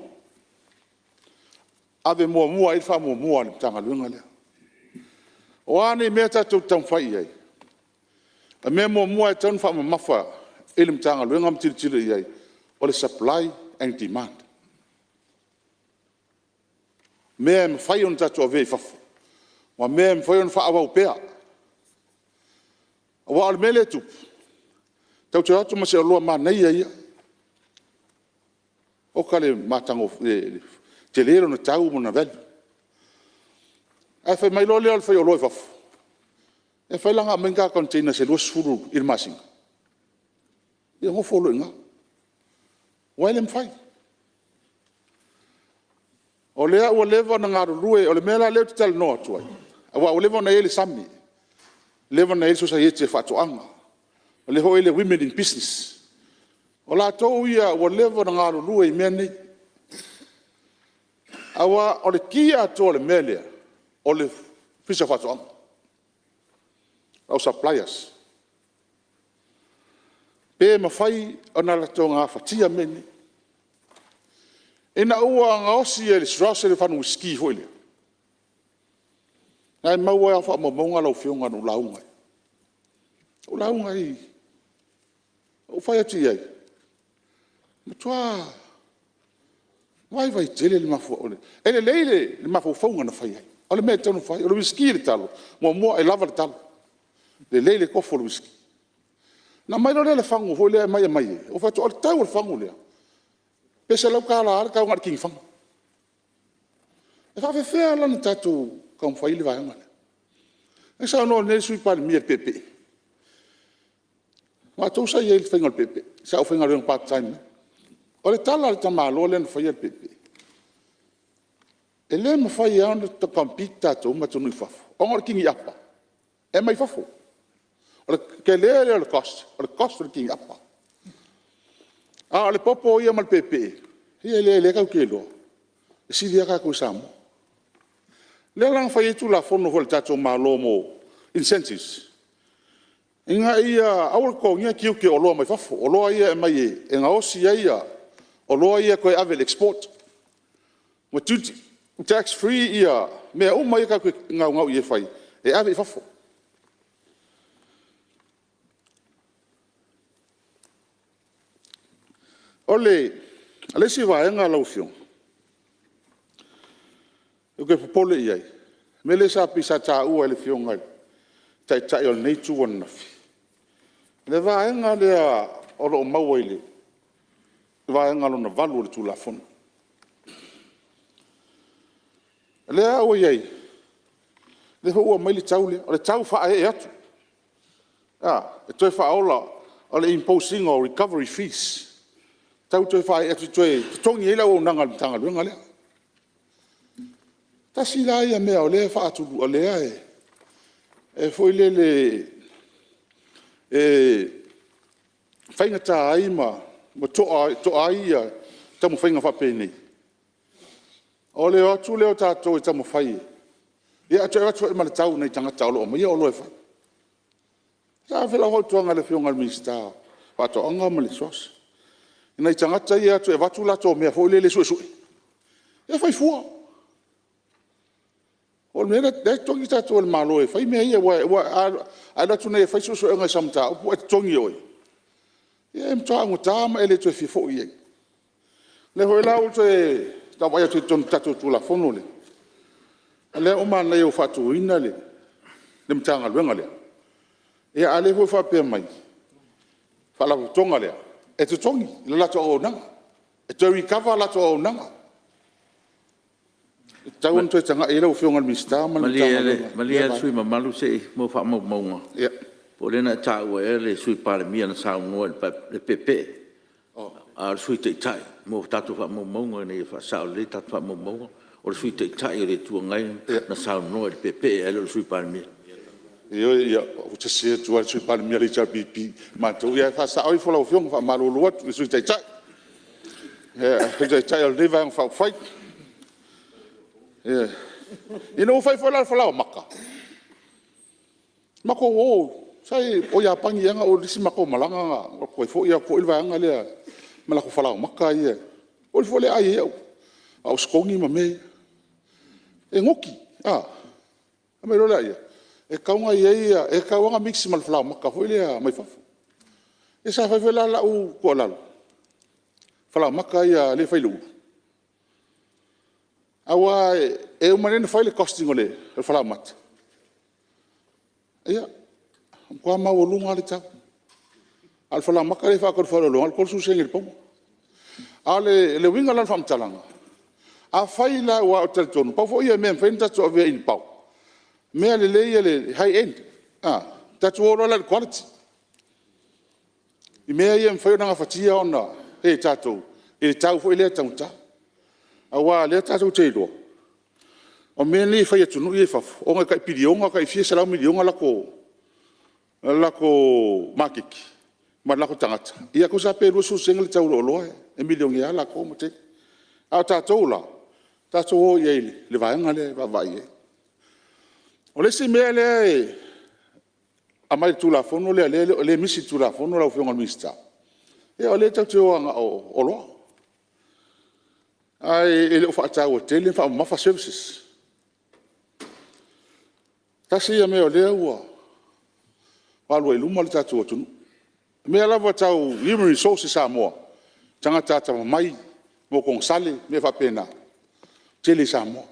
ave muamua i ai le faamuamua a le Matagaluega lea. O a nei mea tatou te taumafai i ai, o le mea muamua lava e tatau ona faamamafa i le Matagaluega ma tilotilo i ai, o le supply and demand. O mea e mafai ona tatou avea i fafo ma mea e mafai ona faaauau pea. Aua o le mea lea e tupu, tatou te o atu ma se oloa manaia ia, oka le matagofie, tele lona tau ma lona value, ae fai mai loa lea o le faioloa i fafo, e mafai la ona aumai ni ta container se 20 i le masina? Ia nofo loa i ina, aua e le mafai. O lea ua leva ona galulue, o le mea la lea ou te talanoa atu ai, aua ua leva ona i ai le sami, leva ona i ai le Sosaiete a Faatoaga, o lea foi ua i ai le Women in Business. O latou ia ua leva ona galulue i mea nei. Aua o le ki atoa o le mea lea, o le Ofisa o Faatoaga, o suppliers. Pe mafai ona latou gafatia mea nei. Ina ua gaosi e le SROS le fagu uisiki foi lea, o la e mau lava au faamaumauga lau Afioga na ou lauga ai. Na ou lauga ai, na ou fai atu i ai, e matua vaivai tele le mafuaaga. E lelei le mafaufauga na fai ai, o le mea e tatau ona fai. O le uisiki i le talo, muamua e lava le talo, lelei le tofu o le uisiki. Ona aumai loa lea o le fagu foi lea e aumai ai, ou fai atu, o le tau o le fagu lea, pe $100 lava le tau na o le tini fagu. E faapefea la ona tatou taumafai ai le vaega lea? Na saunoa nei le Sui Palemia i le peepee. O matou sa i ai i le faiga o le peepee, sa ou faigaluega part time ai. O le tala a le tamaloa lea na faia le peepee, e le mafai lava ona compete tatou ma atunuu i fafo ona o le tini apa e aumai fafo. O le tele lea o le cost, o le cost o le tini apa. A o le popo ia ma le peepee, ia o lea tatou te iloa, e sili lava tatou i Samoa. O lea la na fai ai Tulafono foi a le tatou Malo mo incentives. Ina ia aua le totogiina tiute o oloa mai fafo, oloa ia e aumai e gaosi ai oloa ia e toe ave i le export. Ua duty, tax free ia mea uma ia tatou te naunau i ai e fai e ave i fafo. O le isi vaega lau Afioga ou te popole i ai, o le mea lea pei sa taua e le Afioga i le Taitai o lenei Itu ananafi, le vaega lea o lo o maua i le Vaega Lona VIII o le Tulafono. O lea ua i ai, lea foi ua aumai le tau lea, o le tau faaee atu, e toe faaola, o le impose ina o recovery fees, e tau toe faaee atu e toe totogi ai le auaunaga a le Matagaluega lea. Tasi la ia mea o lea e foi lele e faigata ai ma toa ai taumafaiga faapenei, o le o atu lea o tatou e taumafai e… ae toe avatu foi ma le tau i nai tagata o lo o aumaia oloa e fai. Sa ave foi lau fautuaga i le Afioga i le Minisita o Faatoaga ma le SROS i nai tagata ia e o atu e avatu a latou mea foi lele e suesue, ia fai fua. O le mea lea e totogi tatou e le Malo e fai mea ia, aua a alu atu nei e fai suesuega i sau mataupu ae totogi e oe, ia e matua augata lava ma e le toe fia foi i ai. O lea foi la ua toe vaavaai atu i totonu o le tatou Tulafono lea, o lea ua manaia ua faatuina le Matagaluega lea, a o lea foi ua faapea mai le Faalapotopotoga lea e totogi i le latou auaunaga, e toe recover a latou auaunaga. E tatau ona toe tagai i ai lau Afioga i le Minisita ma le Matagaluega i lea vaega. Malie le sui usufono mamalu mo faamaumauga, po o lea na e taua ea le Sui Palemia na saunoa i le peepee, a o le Sui Taitai mo tatou faamaumauga ina ia faasao lelei tatou faamaumauga. O le Sui Taitai o le Itu Agai na saunoa i le peepee ae le o le Sui Palemia. Ioe, ou te sese atu lava i le Sui Palemia o le HRPP o matou, ae faasao ifo lau Afioga. E faamalulu atu i le Sui Taitai, le Sui Taitai o lenei Vaega Faaupufai. Ioe. Ina ua fai foi la o le falaoamata, matou o, o Iapani ea na oo i le isi matou malaga na ou alu atu ai foi o atu foi le vaega lea ma latou falaoamata ia, o ifo lea ai ai au ositoni ma mea ia. E oti. Ona fai mai loa lea, e tatau lava ona mix ma le falaoamata foi lea mai fafo. Ia sa fai foi la lau tuualalo, falaoamata ia lea e fai i le ulu, aua e uma nei ona fai le costing o le falaoamata, ia, e matua maualuga lava le tau. A o le falaoamata lea e faatau i le faleoloa na o le 30 sene i le pauna. A o le uiga la o le faamatalaga, afai la aua ou te talitonu pau foi ia o mea e mafai ona tatou avea in bulk, mea lelei ia le high end, tatou o loa la i le quality i mea ia e mafai ona gafatia e tatou i le tau foi lea taugata. Aua o lea tatou te iloa, o mea nei e fai e atunuu ia i fafo, ona e tai piliona tai fia selau miliona latou maketi ma latou tagata, ia tusa lava pe 20 sene le tau o le oloa e milionea lava latou ma tele. A o tatou la, tatou o i ai i le vaega lea e vaavaai i ai. O le isi mea lea e aumai i le Tulafono lea e misi i le Tulafono lau Afioga i le Minisita, ia o lea tatou te o lava na o oloa, ae le o faataua tele ma faamamafa services. Tasi ia mea o lea ua alu ai i luma le tatou atunuu. O mea lava tau human resource i Samoa, tagata atamamai, mo konesale, mea faapena, e tele i Samoa.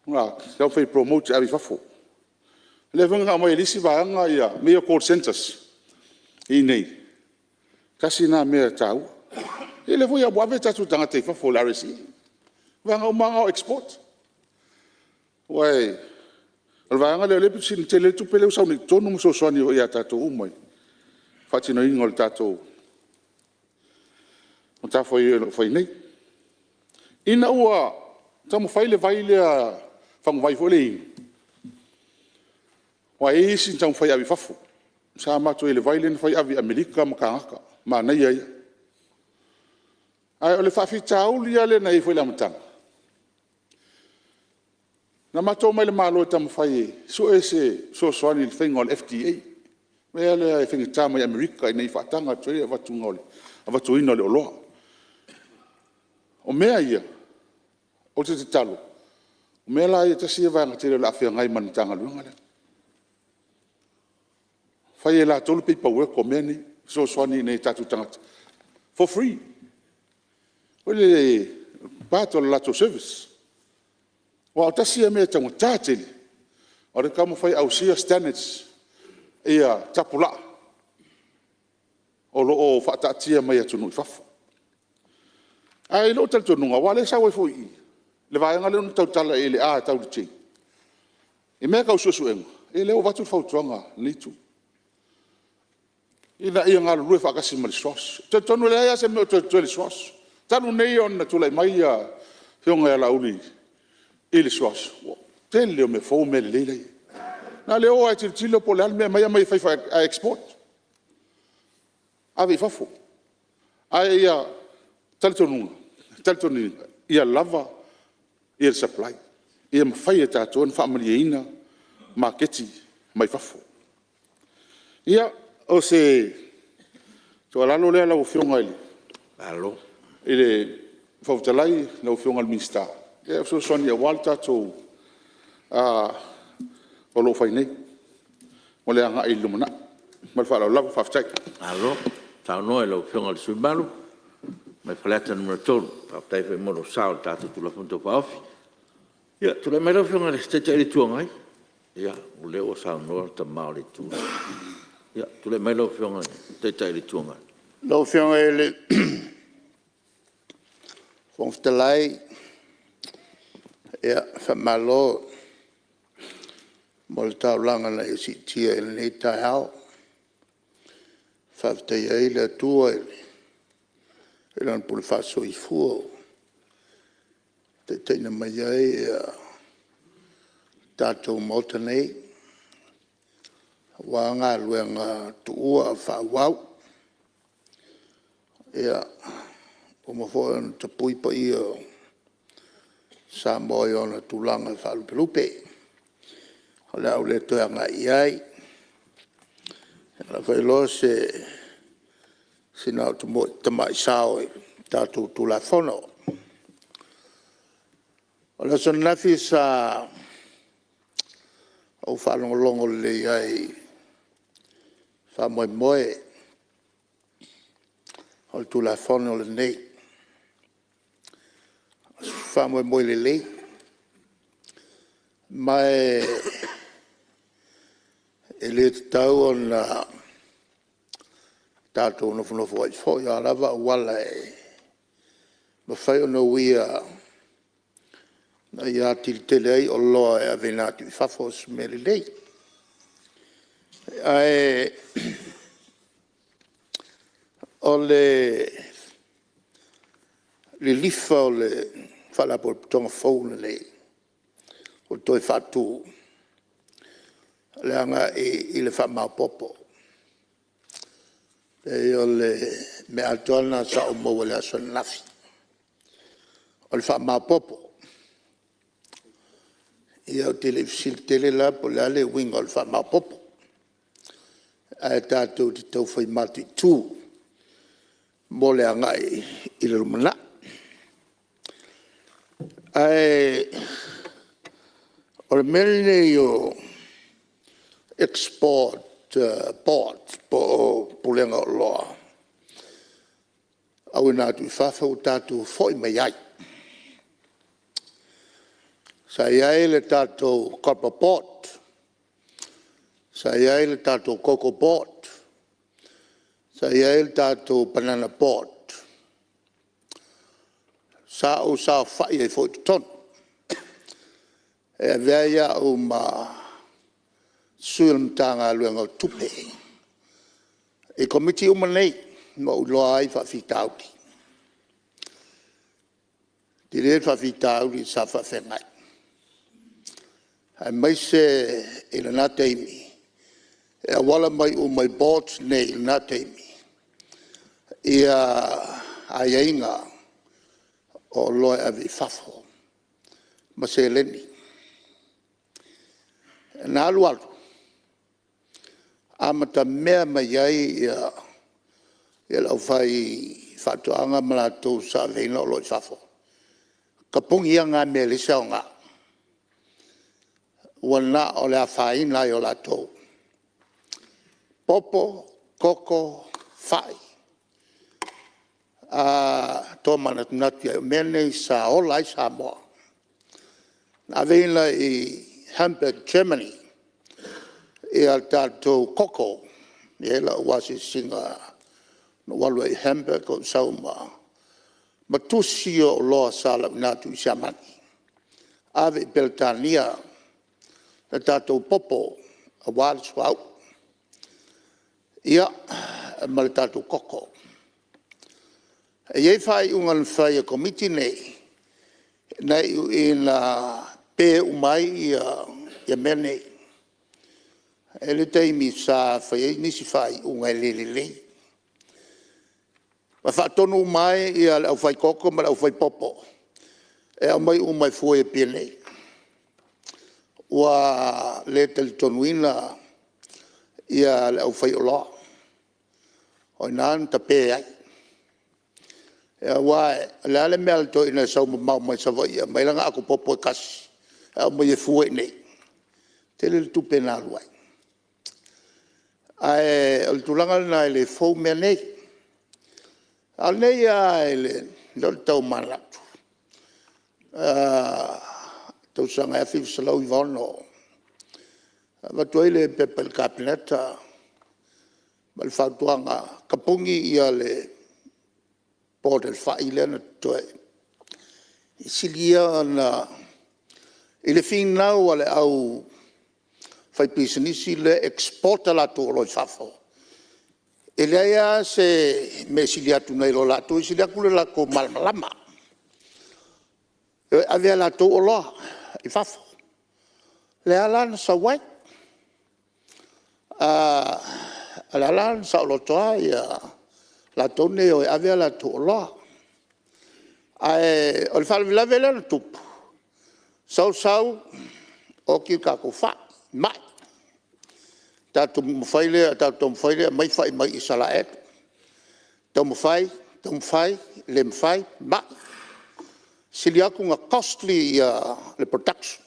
E taumafai e promote e ave i fafo. O lea foi na aumai e le isi vaega mea ia o call centres i inei, tasi lena mea e taua. Ia lea foi ua ave o tatou tagata i fafo i le RSE. O vaega uma lava na o export. Aua o le vaega lea pito sili ona tele ai le tupe lea ua sau nei i totonu ma fesoasoani ai ia tatou uma i le faatinoina o le tatou matafaioi o lo o fai nei. Ina ua taumafai le vai lea, faguvai foi lea inu, aua e i ai isi na taumafai e ave i fafo. Sa matou i ai i le vai lea na fai ave i Amerika ma Kanata, manaia ia. Ae o le faafitauli lava lea na i ai foi i le amataga, Na matou omai i le Malo e taumafai e sue se fesoasoani i le faiga o le FDA, mea lea e faigata mai Amerika ina ia faataga atu ai le avatuina o le oloa. O mea ia, ou te tatalo, o mea la ia tasi ia vaega tele o le a feagai ma le Matagaluega lea. Fai e latou le paperwork o mea nei, fesoasoani i nai o tatou tagata for free, foi lele part o le latou service. Aua tasi ia mea e taugata tele o le taumafai e ausia standards ia tapulaa o lo o faataatia mai e atunuu i fafo. Ae i lou talitonuga aua o lea e sau ai foi i i le vaega lea na tautala i ai i le A e tau i le J i mea tau suesuega, ia lea ua avatu le fautuaga a lenei itu, ina ia galulue faatasi ma le SROS. Ou te talitonu e leai lava se mea o toe totoe i le SROS talu nei ona tulai mai le Afioga ia Laauli i le SROS, ua tele o mea fou ma mea lelei la e i ai. Na o le o lava e tilotilo po o le a le mea e aumai, aumai e fai ae export, ave i fafo. Ae ia talitonuina ia lava le supply, ia mafai e tatou ona faamalieina maketi mai fafo. Ia, o se tuualalo lea lau Afioga i le Fofoga Fetalai lau Afioga i le Minisita, e fesoasoani aua le tatou o lo o fai nei mo le agai i le lumanai. Ma le faaaloalo lava. Faafetai. Malo saunoa i lau Afioga i le sui usufono mamalu mai Faleata 3. Faafetai foi mo lou sao i le tatou Tulafono Tau Faaofi. Ia, tulai mai lau Afioga i le Taitai o le Itu Agai. Ia, o lea ua saunoa le Tama o le Itu. Ia, tulai mai lau Afioga i le Taitai o le Itu Agai. Lau Afioga i le Fofoga Fetalai, ia faamalo mo le taulaga na e siitia i lenei taeao. E faafetaia ai le Atua i Lana pule faasoifua ua taitaiina mai ai le tatou Maota nei aua galuega tuua ae faaauau. Ia, ua uma foi ona tapui paia o Samoa i ona tulaga faalupelupe, o le a ou le toe agai i ai. Ae o le a fai loa sina au tamai sao i le tatou Tulafono. O le aso ananafi sa ou faalogologo lelei ai i le faamoemoe o le Tulafono lenei. O se faamoemoe lelei, ma e le tatau ona tatou nofonofo ai foi. O a lava auala e mafai ona uia ina ia atili tele ai oloa e aveina atu i fafo, o se mea lelei. Ae o le lilifa o le Faalapotopotoga fou lenei ua toe faatu, o le agai i le faamaopoopo. E leai o le mea atoa lena sa ou maua i le aso ananafi, o le faamaopoopo. Ia ou te le i fesili tele la po o le a le uiga o le faamaopoopo, ae tatou te taufai mataitu mo le agai i le lumanai. Ae o le mea lenei o Export Board po o Pulega o Oloa Auina atu i fafo ua tatou foi mai ai. Sa i ai le tatou Copper Board, sa i ai le tatou Cocoa Board, sa i ai le tatou Banana Board, sa ou saofai ai foi i totonu. E avea ai au ma sui o le Matagaluega o Tupe i Komiti uma nei na ou iloa ai faafitauli. E tele le faafitauli sa faafeagai aemaise i lena taimi e auala mai uma i Boards nei i lena taimi aiaiga o oloa e ave i fafo ma seleni. Na alu alu amatamea mai ai le aufaifaatoaga ma latou sa aveina oloa i fafo, tapuni ia na mea e leai se aoga, ua na o le afaina ai o latou. Popo, koko, fai, tomanatu i ai, o mea nei sa ola ai Samoa. Na aveina i Hamburg Germany tatou koko. E i ai lau asiasiga na ou alu ai i Hamburg ou sau ma tusi o oloa sa lauina atu i Siamani, ave i Peretania le tatou popo aua le suauu ma le tatou koko. E i ai faaiuga na fai e Komiti nei na iu ina pe uma ai mea nei. E i ai le taimi sa fai ai nisi faaiuga e le lelei ma faatonu uma ai le aufaikoko ma le aufaipopo e aumai uma e fua i Apia nei. Ua le talitonuina le aufaioloa, o i ina na tape ai. Aua o le a le mea a le toeaina e sau mamao mai Savaii e aumai lana ato popo e tasi e aumai e fua i inei? E tele le tupe na alu ai. Ae o le tulaga lena e le fou mea nei. A o lenei lava lea ou te tau manatu, i le tausaga e 1996, na avatu ai le pepa i le Kapeneta ma le fautuaga, tapuni le border i le fai lea na totoe. E sili ia ona… I le finau a le aufaipisinisi lea e export a latou oloa i fafo, e leai lava se mea e sili atu nai lo latou, e sili atu le latou malamalama e o e ave a latou oloa i fafo. Lea la na sau ai, o lea la na saoloto ai latou nei e o e ave a latou oloa. Ae o le faalavelave lea na tupu, sau sau oti le tatou fai, mai. Tatou taumafai lea e aumai fai mai Isaraelu, taumafai, taumafai, le mafai, mai. Sili atu ona costly le production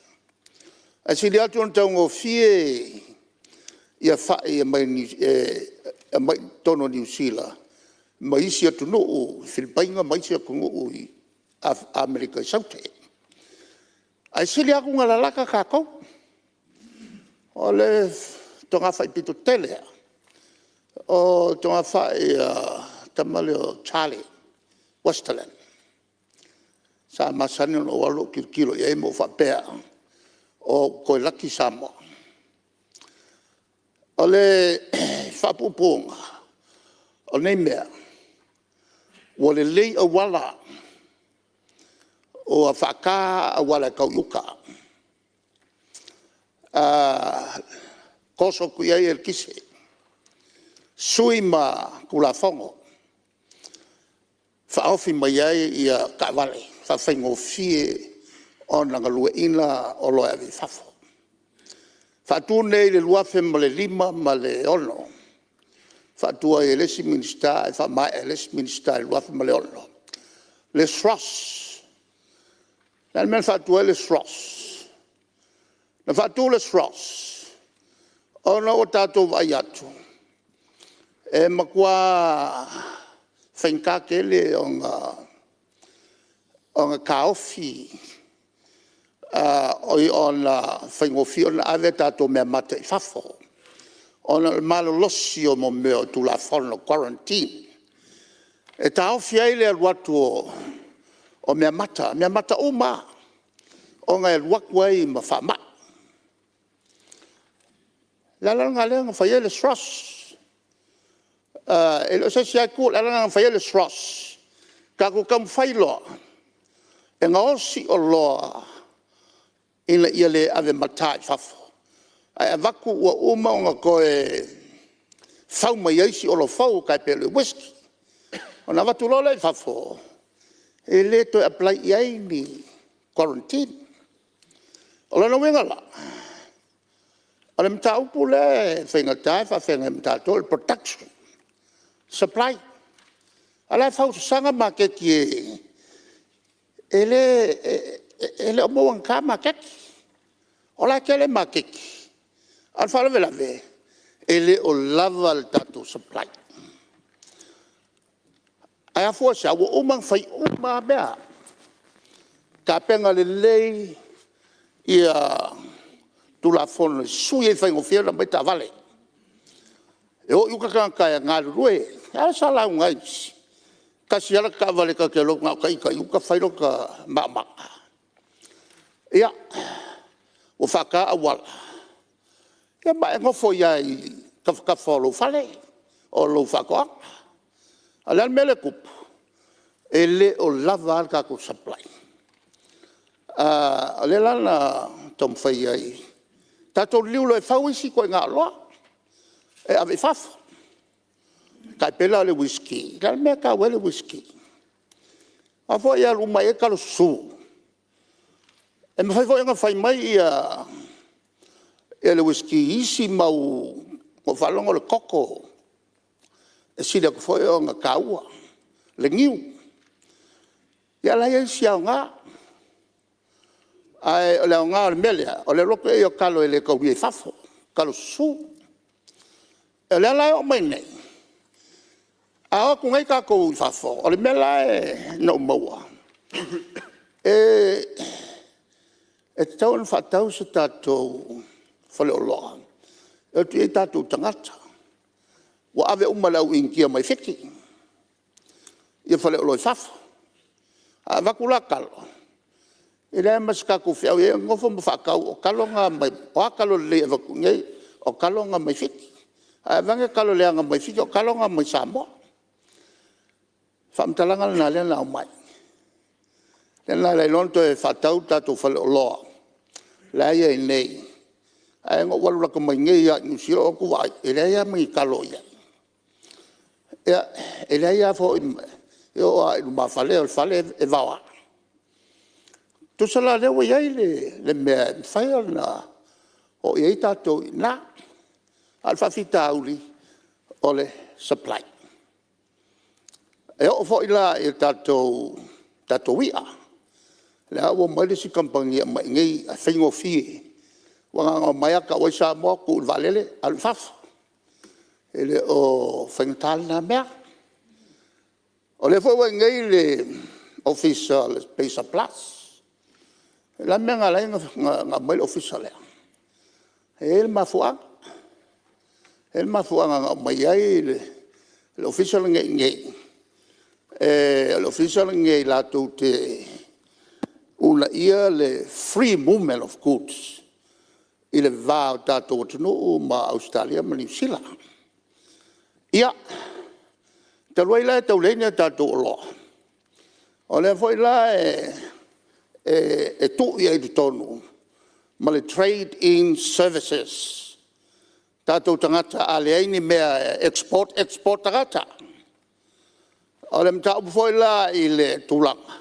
ae sili atu ona taugofie fai e aumai i totonu o Niu Sila ma isi atunuu, Filipaina ma isi atunuu i Amerika Saute. Ae sili atu ona lalata tatou. O le togafai pito tele lava o le togafai a le tama lea o Charlie Westerland sa masani ona ou alu ou tilotilo i ai ma ou faapea, ua toe laki Samoa. O le faapuupuuga o nei mea, ua lelei auala, ua faata auala e tau i uta, toso atu i ai eletise, sui ma Tulafono, faaofi mai ai taavale, faafaigofie ona galueaiina oloa e ave i fafo. Faatu nei i le 2005 ma le 2006, faatu ai e le isi Minisita ae faamaea e le isi Minisita i le 2006 le SROS. O le a le mea na faatu ai le SROS? Na faatu le SROS ona ua tatou vaai atu e matua faigata tele ona taofi ona faigofie ona ave a tatou meamata i fafo ona o le malolosi o mea o Tulafono Quarantine. E taofi ai le alu atu o meamata, meamata uma lava ona e alu atu ai ma faamai. O le ala lena lea na fai ai le SROS. E le o se isi lava itu, o le ala lena na fai ai le SROS, tatou taumafai loa e gaosi oloa ina ia le avemata i fafo, ae avatu ua uma ona toe fau mai ai isi oloa fou e tai pei o le uisky. Ona avatu loa lea i fafo, e le toe apply i ai ni quarantine. O lona uiga la, O le mataupu lea e faigata e faafeagai ma tatou o le production, supply. A o la e fausasaga maketi e le o mauagata maketi. O la e tele maketi a o le faalavelave e le o lava le tatou supply. Ae afua i se a? Ua uma ona fai uma lava mea, tapena lelei Tulafono e sui ai faigofie ona aumai taavale. E o i uta tagata e galulue. E a sa lauga ai isi, e tasi lava lata taavale ta te alu atu na o ita i uta fai lota maomaga. Ia, ua faata auala, ia ma e nofo ai lava i tafatafa o lou fale o lou faatoaga. A o le a le mea lea e tupu? E le o lava a le tatou supply. O lea la na taumafai ai tatou liliu loa e fau isi ituaiga oloa e ave i fafo. E tai pei la o le uisiki. O le a le mea e tau ai le uisiki? Aua foi e alu uma lava i ai talo susu. E mafai foi ona fai mai le uisiki i isi mau… Na ou faalogo o le koko e sili atu foi ona taua le niu. Ia o la e i ai isi aoga, ae o le aoga o le mea lea, o le alu atu ai o talo e le taulia i fafo, talo susu. O lea la e oo mai nei, a o atu nei tatou i fafo, o le mea la na ou maua, e tatau ona faatau se tatou faleoloa e o atu i ai tatou tagata. Ua ave uma e le au Initia mai Fiti faleoloa i fafo. A avatu la talo, e leai lava ma se tatou feau i ai, nofo ma faatau o talo na mai… O a talo lelei e avatu i inei? O talo na mai Fiti. Ae aveane talo leaga mai Fiti, o talo na mai Samoa. O le faamatalaga lena lea na aumai, lea na ala ai loa ona toe faatau le tatou faleoloa la e i ai nei. Ae na ou alu lata mai nei lava i Niu Sila ou alu atu vaai, e leai lava ma ni talo o i ai. Ia, e leai lava foi ma… E oo lava i lumafale o le fale e vao lava. Tusa la o lea ua i ai le mea e mafai ona oo i ai tatou i ina, a o le faafitauli o le supply. E oo foi la i tatou i'a, o lea ua omai le isi kamupani e aumai i inei i'a e faigofie, ua na ona omai lava tau ai Samoa tuu i le vaalele alu i fafo. E le o faigata lena mea. O lea foi ua i inei le Ofisa o le PACER Plus. O le a le mea na ala ai ona aumai le Ofisa lea? E i ai le mafuaaga. E i ai le mafuaaga na aumai ai le Ofisa lenei i inei, o le Ofisa lenei latou te uunaia le free movement of goods i le va o le tatou atunuu ma Ausetalia ma Niu Sila. Ia, talu ai la e tau leai ni a tatou oloa, o lea foi la e tuu i ai i totonu ma le Trade in Services. O tatou tagata a leai ni mea e export, export tagata. O le mataupu foi la i le tulaga,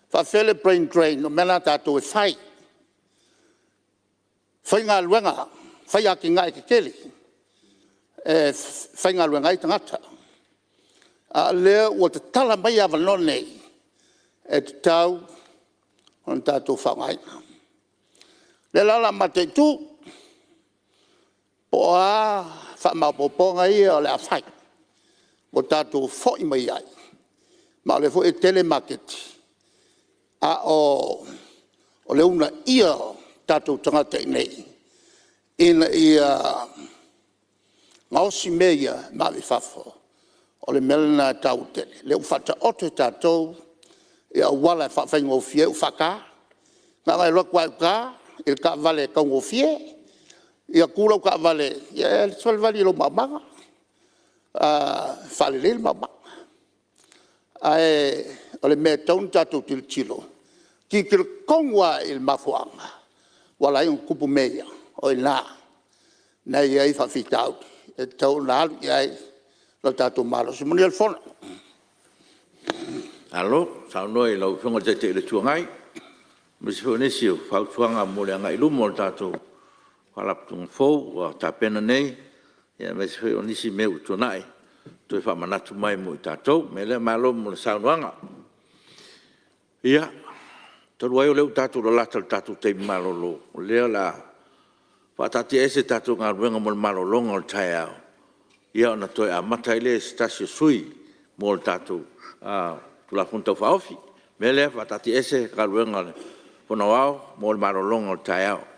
e faapefea le brain drain o mea la a tatou e fai, faigaluega, fai atinae tetele e faigaluega ai tagata. A o lea ua tatala mai avanoa nei e tatau ona tatou faaaogaina. O lea la o le a mataitu po o a faamaopoopoga ia o le a fai ua tatou foi mai ai, ma o lea foi e tele maketi, a o le uunaia o tatou tagata i inei ina ia gaosi mea ia ma ave i fafo, o le mea lena e taua tele. O lea ua faataoto e tatou auala e faafaigofie ai, ua faata, na ona e alu atu lava i uta i le taavale e taugofie, ia tu lau taavale ia e salivali i lou maomaga, e faalelei le maomaga. Ae o le mea e tatau ona tatou tilotilo, tilotilo tonu lava i le mafuaaga ua ala ai ona tupu mea ia, o i ina lena e i ai faafitauli e tatau ona alu i ai lo tatou malosi. Manuia le fono. Malo saunoa i lau Afioga i le Taitai o le Itu Agai aemaise foi o nisi o fautuaga mo le agai i luma o le tatou Faalapotopotoga fou ua tapena nei aemaise foi o nisi mea ua tuanai e toe faamanatu mai mo i tatou. O le mea lea malo mo le saunoaga. Ia, talu ai o lea ua tatou lalata i le tatou taimi malolo, o lea o le a faataatiaese tatou galuega mo le malologa o le taeao ona toe amata ai lea i se tasi o sui usufono mo le tatou Tulafono Tau Faaofi. O le mea lea, faataatiaese Galuega a le Fono Aoao mo le malologa o le taeao.